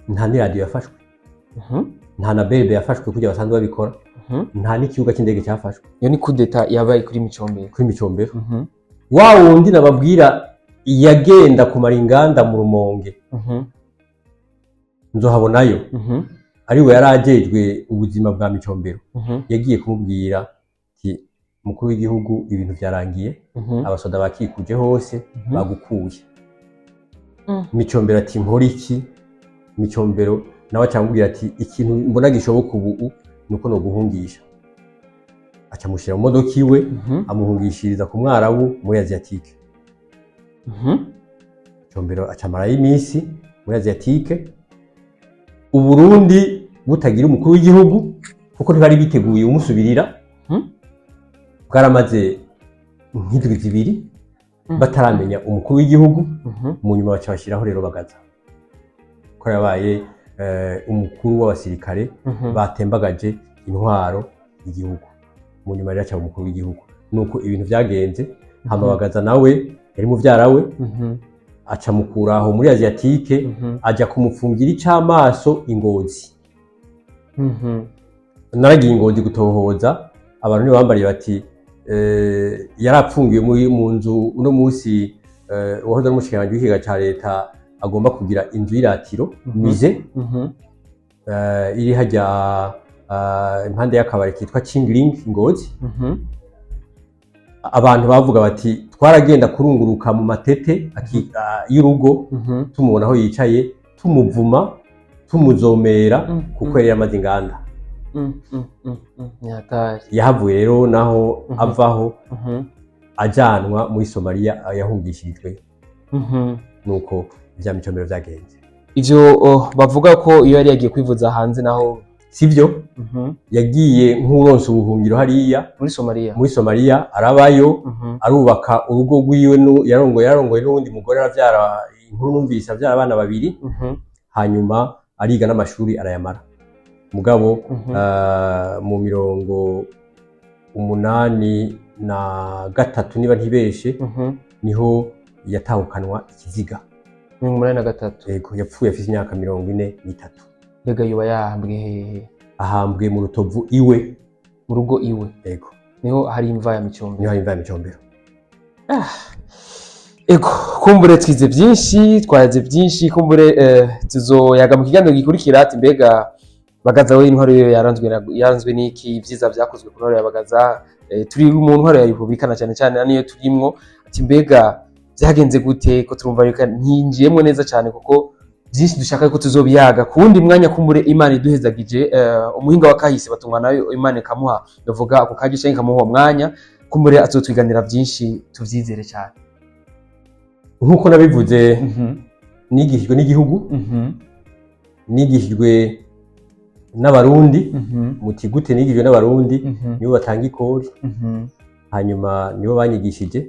nta n'iradiyo yafashwe, nta na berbe yafashwe kugira basanzwe babikora, nta n'ikibuga cy'indege cyafashwe. Iyo ni kudeta yabaye kuri Micombero. Kuri Micombero. Wa wundi nababwira yagenda kumara inganda mu Rumonge, Nzohabonayo, ariwe yari ajejwe ubuzima bwa Micombero, yagiye kumubwira ati: "Mukuru w'igihugu, ibintu byarangiye, abasoda bakikuje hose, bagukuye." Micombero ati: "Nkora iki?" Micombero nawe acamubwira ati: "Ikintu mbona gishoboka ubu ni uko noguhungisha." Acamushyira mu modoka iwe, amuhungishiriza ku Mwarabu muri Asiatique. Micombero acamarayo iminsi muri Asiatique, Uburundi butagira umukuru w'igihugu kuko ntibari biteguye umusubirira. Bwaramaze nk'indwi 2 bataramenya umukuru w'igihugu. Mu nyuma baca bashyiraho rero Bagaza, ko yabaye umukuru w'abasirikare batembagaje intwaro igihugu. Mu nyuma rero aca umukuru w'igihugu. Nuko ibintu byagenze. Hama Bagaza nawe yari muvyara we, aca mukura aho muri Asiatique, aja kumupfungira ic'amaso i Ngozi. Naragiye i Ngozi gutohoza, abantu ntibambariye bati yarapfungiwe muri mu nzu. Uno munsi uwahoze ari umushikiranganji w'ikigega ca leta agomba kugira inzu y'iratiro, musée, iri hajya impande y'akabari kitwa Chingling Ngozi. Abantu bavuga bati: "Twaragenda kurunguruka mu matete y'urugo, tumubona aho yicaye, tumuvuma, tumuzomera, kuko yari yamaze inganda." Ni hatari. Yahavuye rero naho avaho ajanwa muri Somaliya yahungishirijwe. Nuko vya Micombero vyagenze. Ivyo, oh, bavuga ko iyo yari yagiye kwivuza hanze naho? Sivyo. Yagiye nk'uronse ubuhungiro hariya muri Somaliya. Muri Somaliya, arabayo, arubaka urugo rwiwe, yarongoye n'uwundi mugore, aravyara, inkuru numvise avyara abana babiri. Hanyuma ariga n'amashuri arayamara, mugabo mu 83 niba ntibeshe, niho yatahukanwa ikiziga. 83? Yego, yapfuye afise imyaka 43. Mbega yoba yahambwe hehe? Ahambwe mu Rutovu iwe. Mu rugo iwe? Yego. Niho hari imva ya Micombero? Niho hari imva ya Micombero. Ego, kumbure twize byinshi, twaze byinshi. Kumbure tuzoyaga mu kiganiro gikurikira ati mbega Bagaza we intwaro yiwe yaranzwe n'iki, ibyiza byakozwe ku ntwaro ya Bagaza, turi mu ntwaro ya Republika na cyane cyane niyo turimwo, ati mbega byagenze gute, ko turumva reka ntinjiyemwo neza cyane, kuko byinshi dushaka ko tuzobiyaga ku wundi mwanya. Kumbure Imana iduhezagije, umuhinga wa kahise batungwa nayo, Imana ikamuha, ndavuga ako kagisha canke ikamuha uwo mwanya, kumbure azotwiganira byinshi, tuvyizere cyane. Nk'uko nabivuze, nigishijwe n'igihugu, nigishijwe n'Abarundi. Muti gute nigishijwe n'Abarundi? Nibo batanga ikori. Hanyuma nibo banyigishije.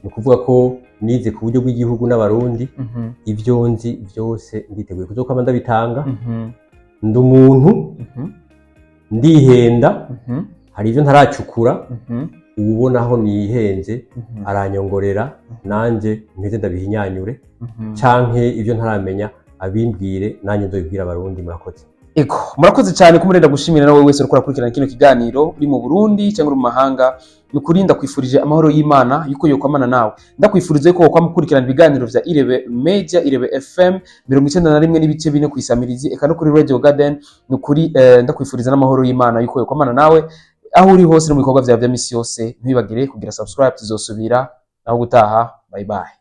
Ni ukuvuga ko nize ku buryo bw'igihugu n'Abarundi. Ivyo nzi vyose nditeguye kuzokwama ndabitanga. Ndi umuntu, ndihenda, hari ivyo ntaracukura. Uwubona aho nihenze aranyongorera, nanje mpeze ndabihinyanyure, canke ivyo ntaramenya abimbwire, nanjye nzobibwira Abarundi. Murakoze. Ego, murakoze cyane. Kumurenda gushimira nawe wese uriko urakurikirana kino kiganiro, uri mu Burundi cyangwa uri mu mahanga. Ni ukuri ndakwifurije amahoro y'Imana yuko yokwamana nawe. Ndakwifurije ko wokwama ukurikirana ibiganiro vya Irebe Media, Irebe FM 91.4 kw'isamirizi, eka no kuri Radio Garden. Ni ukuri ndakwifuriza n'amahoro y'Imana yuko yokwamana nawe aho uri hose no mu bikorwa vyawe vya misi yose. Ntwibagire kugira subscribe. Tuzosubira naho gutaha. Bye bye.